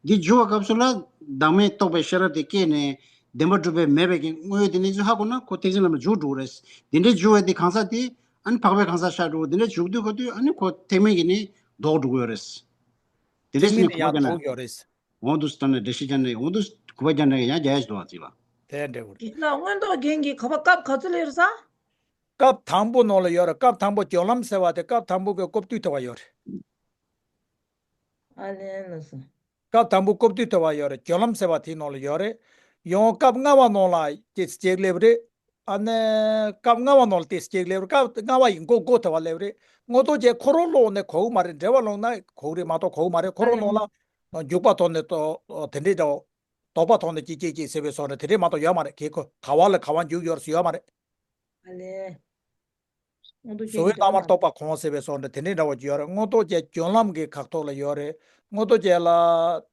འདི་འཇུག་པའི་སྐབས་སུ་ལ་བདག་མེད་རྟོགས་པའི་ཤེས་རབ་དེ་སྐྱེས་ནས་བདེན་པ་གྲུབ་པའི་མེད་པའི་གི་དངོས་ཡོད་དེ་གནས་ཚུལ་ཧ་གོ་ན་ཁོ་ཐེག་ཆེན་ལམ་ལ་འཇུག་འགྲོ་གི་རེད། དེ་འདྲའི་འཇུག་པའི་དེ་གང་ཟག་དེ་ཨ་ནི་འཕགས་པའི་གང་ཟག་ཤར་འགྲོ་གི། དེ་འདྲའི་འཇུག་དུས་ག་དུས་ཨ་ནི་ཁོ་ཐེག་དམན་གྱི་ནི་ལྡོག་འགྲོ་གི་ཡོད་རེད། དེ་འདྲའི་ཐེག་དམན་ནི་ཡང་ལྡོག་ཡོད་རེད། འོང་དུ་སྟོན་ནས་འགྲེལ་བཤད་ཀྱང་ནས་འོང་དུ་གུས་པ་ཀྱང་ནས་ཡང་རྒྱ་ཡས་སུ་བ་ཅིག་ལ། དེ་འདྲ་བོ་རེད། ཡིན་ལ་མངོན་རྟོགས་རྒྱན་གྱི་ག་པ་སྐབས་ག་ཚོད་ལ་ཡོད་རེད་ས། སྐབས་དང་པོ་ནང་ལ་ཡོད་རེད། སྐབས་དང་པོ་སྦྱོར་ལམ་ཟེར་བ་དེ་སྐབས་དང་པོ་གི་སྐབས་བསྡུས་ཐོབ་པ་ཡོད་རེད། ཨ་ལེ་ལ་སོ། སྐབས་དང་པོ་སྐབས་བསྡུས་ཐོབ་པ་ཡོད་རེད། སྦྱོར་ལམ་ཟེར་བ་དེའི་ནང་ལ་ཡོད་རེད། ཡང་སྐབས་ལྔ་བ་ནང་ལ་སྐྱེ་སྐྱེ་སླེབས་རེད། ཨ་ནི་སྐབས་ལྔ་བ་ནང་ལ་དེ་སྐྱེ་སླེབས་རེད། སྐབས་ལྔ་བ་ཡི་མགོ་མགོ་ཐོབ་པ་སླེབས་རེད། མངོན་རྟོགས་རྒྱན་ཁོ་རང་ལོག་ནས་གོ་གི་མ་རེད། འགྲེལ་པ་ལོག་ན་གོ་གི་རེད་མ་གཏོགས་གོ་གི་མ་རེད། ཁོ་རང་ནང་ལ་འཇུག་པ་ཐོག་ནས་དེ་འདྲའི་འདྲ་བོ། ལྡོག་པ་ཐོག་ནས་སྐྱེ་སྐྱེ་སྐྱེ་ཟེར་བའི་བཟོ་འདྲ་དེ་འདྲའི་མ་གཏོགས་ཡོད་མ་རེད། གལ་ཁོ་ག་བ་ལ་ག་བ་འཇུག་ཡོད་རེད་ཟེར་ཡོད་མ་རེད། ཨ་ལེ། མངོན་རྟོགས་རྒྱན་གྱི་བཟོ་བའི་རྣམ་པར་རྟོག་པ་གང་ཟེར་བའི་བཟོ་འདྲ་དེ་འདྲའི་འདྲ་བོ་ཅིག་ཡོད་རེད། མངོན་རྟོགས་རྒྱན་སྦྱོར་ལམ་གྱི་ཁ་ཐོག་ལ་ཡོད་རེད། མངོན་རྟོགས་རྒྱན་ལ་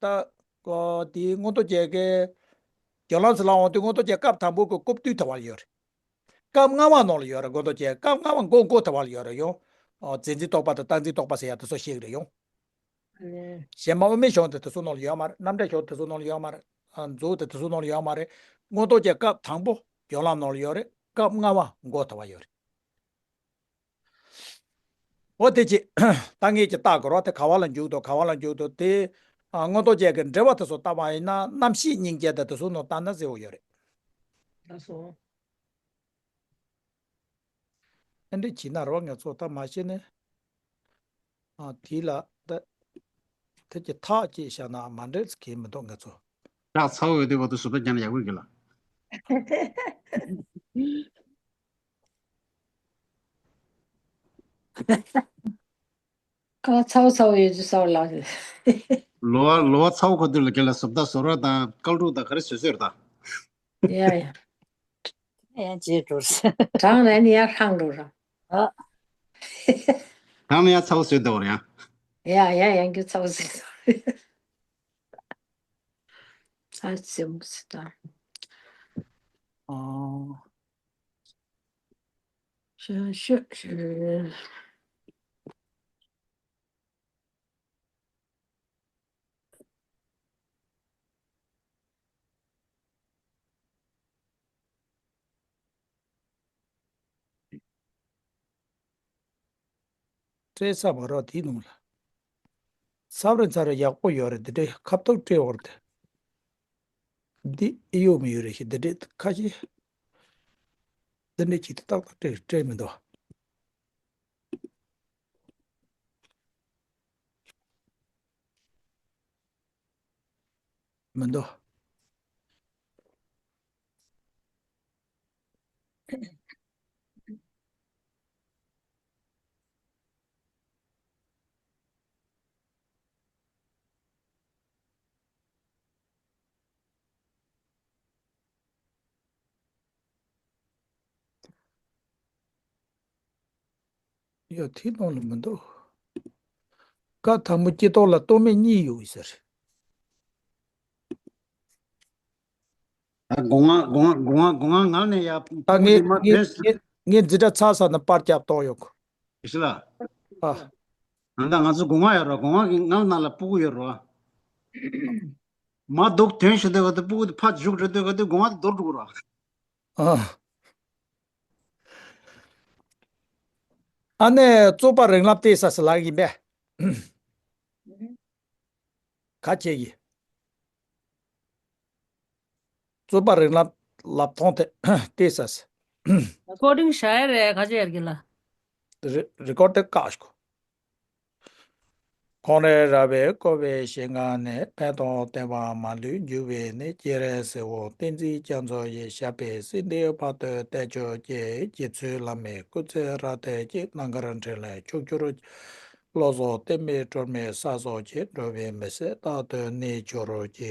ད་ ཀོ་དེ་མངོན་རྟོགས་རྒྱལ་ཁའི་སྦྱོར་ལམ་ཟེར་ལབ་འོང་དུས་མངོན་རྟོགས་རྒྱལ་སྐབས་དང་པོ་གི་སྐབས་བསྟུན་ཐུབ་པ་ཡོད་རེད། སྐབས་ལྔ་པ་ནང་ལ་ཡོད་རེད། མངོན་རྟོགས་རྒྱལ་སྐབས་ལྔ་པ་མགོ་མགོ་ཐུབ་པ་ལ་ཡོད་རེད་ཡོང་། ཨོ་རྫས་འཛིན་རྟོག་པ་དང་རྟག་འཛིན་རྟོག་པ་ཟེར་ཡ་དེ་ཚོ་ཤེས་ཀྱི་རེད་ཡོང་། ཨ་ནི། གཞན་མ་དབུ་མའི་ཕྱོགས་དེ་དེ་ཚོ་ནང་ལ་ཡོད་མ་རེད། རྣམ་འགྲེལ་ཕྱོགས་དེ་ཚོ་ནང་ལ་ཡོད་མ་རེད། ཨ་མཛོག་དེ་དེ་ཚོ་ནང་ལ་ཡོད་མ་རེད། མངོན་རྟོགས་རྒྱལ་སྐབས་དང་པོ་སྦྱོར་ལམ་ནང་ལ་ཡོད་རེད། སྐབས་ལྔ་པ་མགོ་ཐུབ་པ་ཡོད་རེད། འོ་དེ་ཅི། ད་ངས་ཀྱི་བརྟག་དགོས་རོགས་དེ་ག་བ་ལ་འཇུག་དང་ག་བ་ལ་འཇུག་དང་དེ། ཨ་མངོན་རྟོགས་རྒྱལ་གྱི་འགྲེལ་པ་དེ་ཚོ་བལྟ་བ་ཡིན་ན་རྣམ་ཤེས་སྙིང་རྗེ་དང་དེ་ཚོ་ནང་བལྟ་ན་གསལ་བོ་ཡོད་རེད། ལགས་སོ། ཨ་འདྲ་བྱས་ན་རོགས་ངས་ཚོ་ད་མ་ཤེས་ནས། ཨ་དེ་ལ་ད། དེ་ཀྱི་ཐག་བཅད་བཞག་ན་མ་འགྲིག་གི་མི་འདུག་ངས་ཚོ། ལགས་ཚ་བོ་ཡོད་དུས་བར་དུ་བཟོ་ལྟ་རྒྱག་ན་ཡག་པོ་གི་ལ། ཁ་ཚ་བོ་ཚ་བོ་ཡོད་ཚུལ་གསལ་བོ་ལགས། ལོ་བ་ལོ་བ་ཚ་བོ་ཁ་དུས་ལ་རྒན་ལགས་བཟོ་ལྟ་བཟོ་ར་དང་སྐལ་འགྲོ་དང་ག་རེ་བཟོས་བཟོས་ར་དང་། ཡ་ཡ། ཡང་བརྗེད་འགྲོ་ཟེར། གྲང་ནས་ནི་ཡར་ལྷང་འགྲོ་ར། ཨ། གྲང་ནས་ཡར་ཚ་བོ་བཟོས་འདུག་ར་ཡང་། ཡ་ཡ་ཡང་རྒྱུ་ཚ་བོ་བཟོས་འདུག་ཨ་ཙི་མོ་ཙི་ད། ཨོ། ཤ་ཤ་ཤ། སྤྲད་ས་མ་རོགས་དེའི་ནང་ལ། ཚབ་རེ་ཚབ་རེ་ཡག་པོ་ཡོད་རེད། འདི་འདྲའི་ཁ་ཐུག་སྤྲད་འོར་དེ། འདི་ཨེ་ཡོད་མི་ཡོད་རེད་ཤི་འདི་འདྲའི་ཁ་ཤས། འདི་འདྲའི་ཅིག་ཏུ་ཏག་ཏག་སྤྲད་སྤྲད་མི་འདུག་མི་འདུག་ཡ་དེ་ནང་ལ་མི་འདུག་བཀའ་དང་པོ་སྐྱེ་ཐོག་ལ་རྟོག་མེད་གཉིས་ཡོད་ཟེར། ད་སྒོ་ང་སྒོ་ང་སྒོ་ང་སྒོ་ང་ངལ་ནས་ཡ། ད་ངས་ངས་ངས་ངས་འཛི་སྒྲ་ཚ་ས་ན་པར་རྒྱབ་གཏོང་ཡོང་གི། ཞི་ལ། ཨ། ཨ་ད་ང་ཚོ་སྒོ་ང་ཡོད་རོ། སྒོ་ང་གི་ངལ་ནང་ལ་སྤུ་གུ་ཡོད་རོ། མ་འདུག་དོན་ཞུ་འདོད་ག་དུ་སྤུ་གུ་དེ་ཕ་བཞུགས་འགྲོ་འདོད་ག་དུ་སྒོ་ང་དེ་འདོར་འགྲོ་གི་རོ། ཨ། ཨ་ནེ་རྩོད་པ་རིང་ལབ་བལྟས་ས་སི་ལག་ཡིན་པས། ག་ཁྱེད་ཀྱིས། རྩོད་པ་རིང་ལབ་ལབ་ཐོང་དེ་བལྟས་ས་སི། རི་ཀོར་ཌིང་བྱ་ཡ་རེད་ག་ཅེ་ཡར་གི་ལ། རི་རི་ཀོར་དེ་བཀག་ཞིག་ཁོང་རེ་ར་བས་བསྐོར་བའི་ཞིང་ཁམས་ནས། ཕན་དང་བརྟེན་པ་མ་ལུས་འབྱུང་བའི་གནས། སྤྱན་རས་གཟིགས་དབང་བསྟན་འཛིན་རྒྱ་མཚོ་ཡི། ཞབས་པད་སྲིད་མཐའི་བར་དུ་བརྟན་གྱུར་ཅིག་རྗེ་བཙུན་བླ་མའི་སྐུ་ཚེ་རབ་བརྟན་ཅིག་རྣམ་དཀར་འཕྲིན་ལས་ཕྱུག་གྱུར་ཅིག་བློ་བཟང་བསྟན་པའི་སྒྲོན་མེ་གསལ་སོང་ཅིག་འགྲོ་བའི་མི་ཟད་རྟག་ཏུ་གནས་གྱུར་ཅིག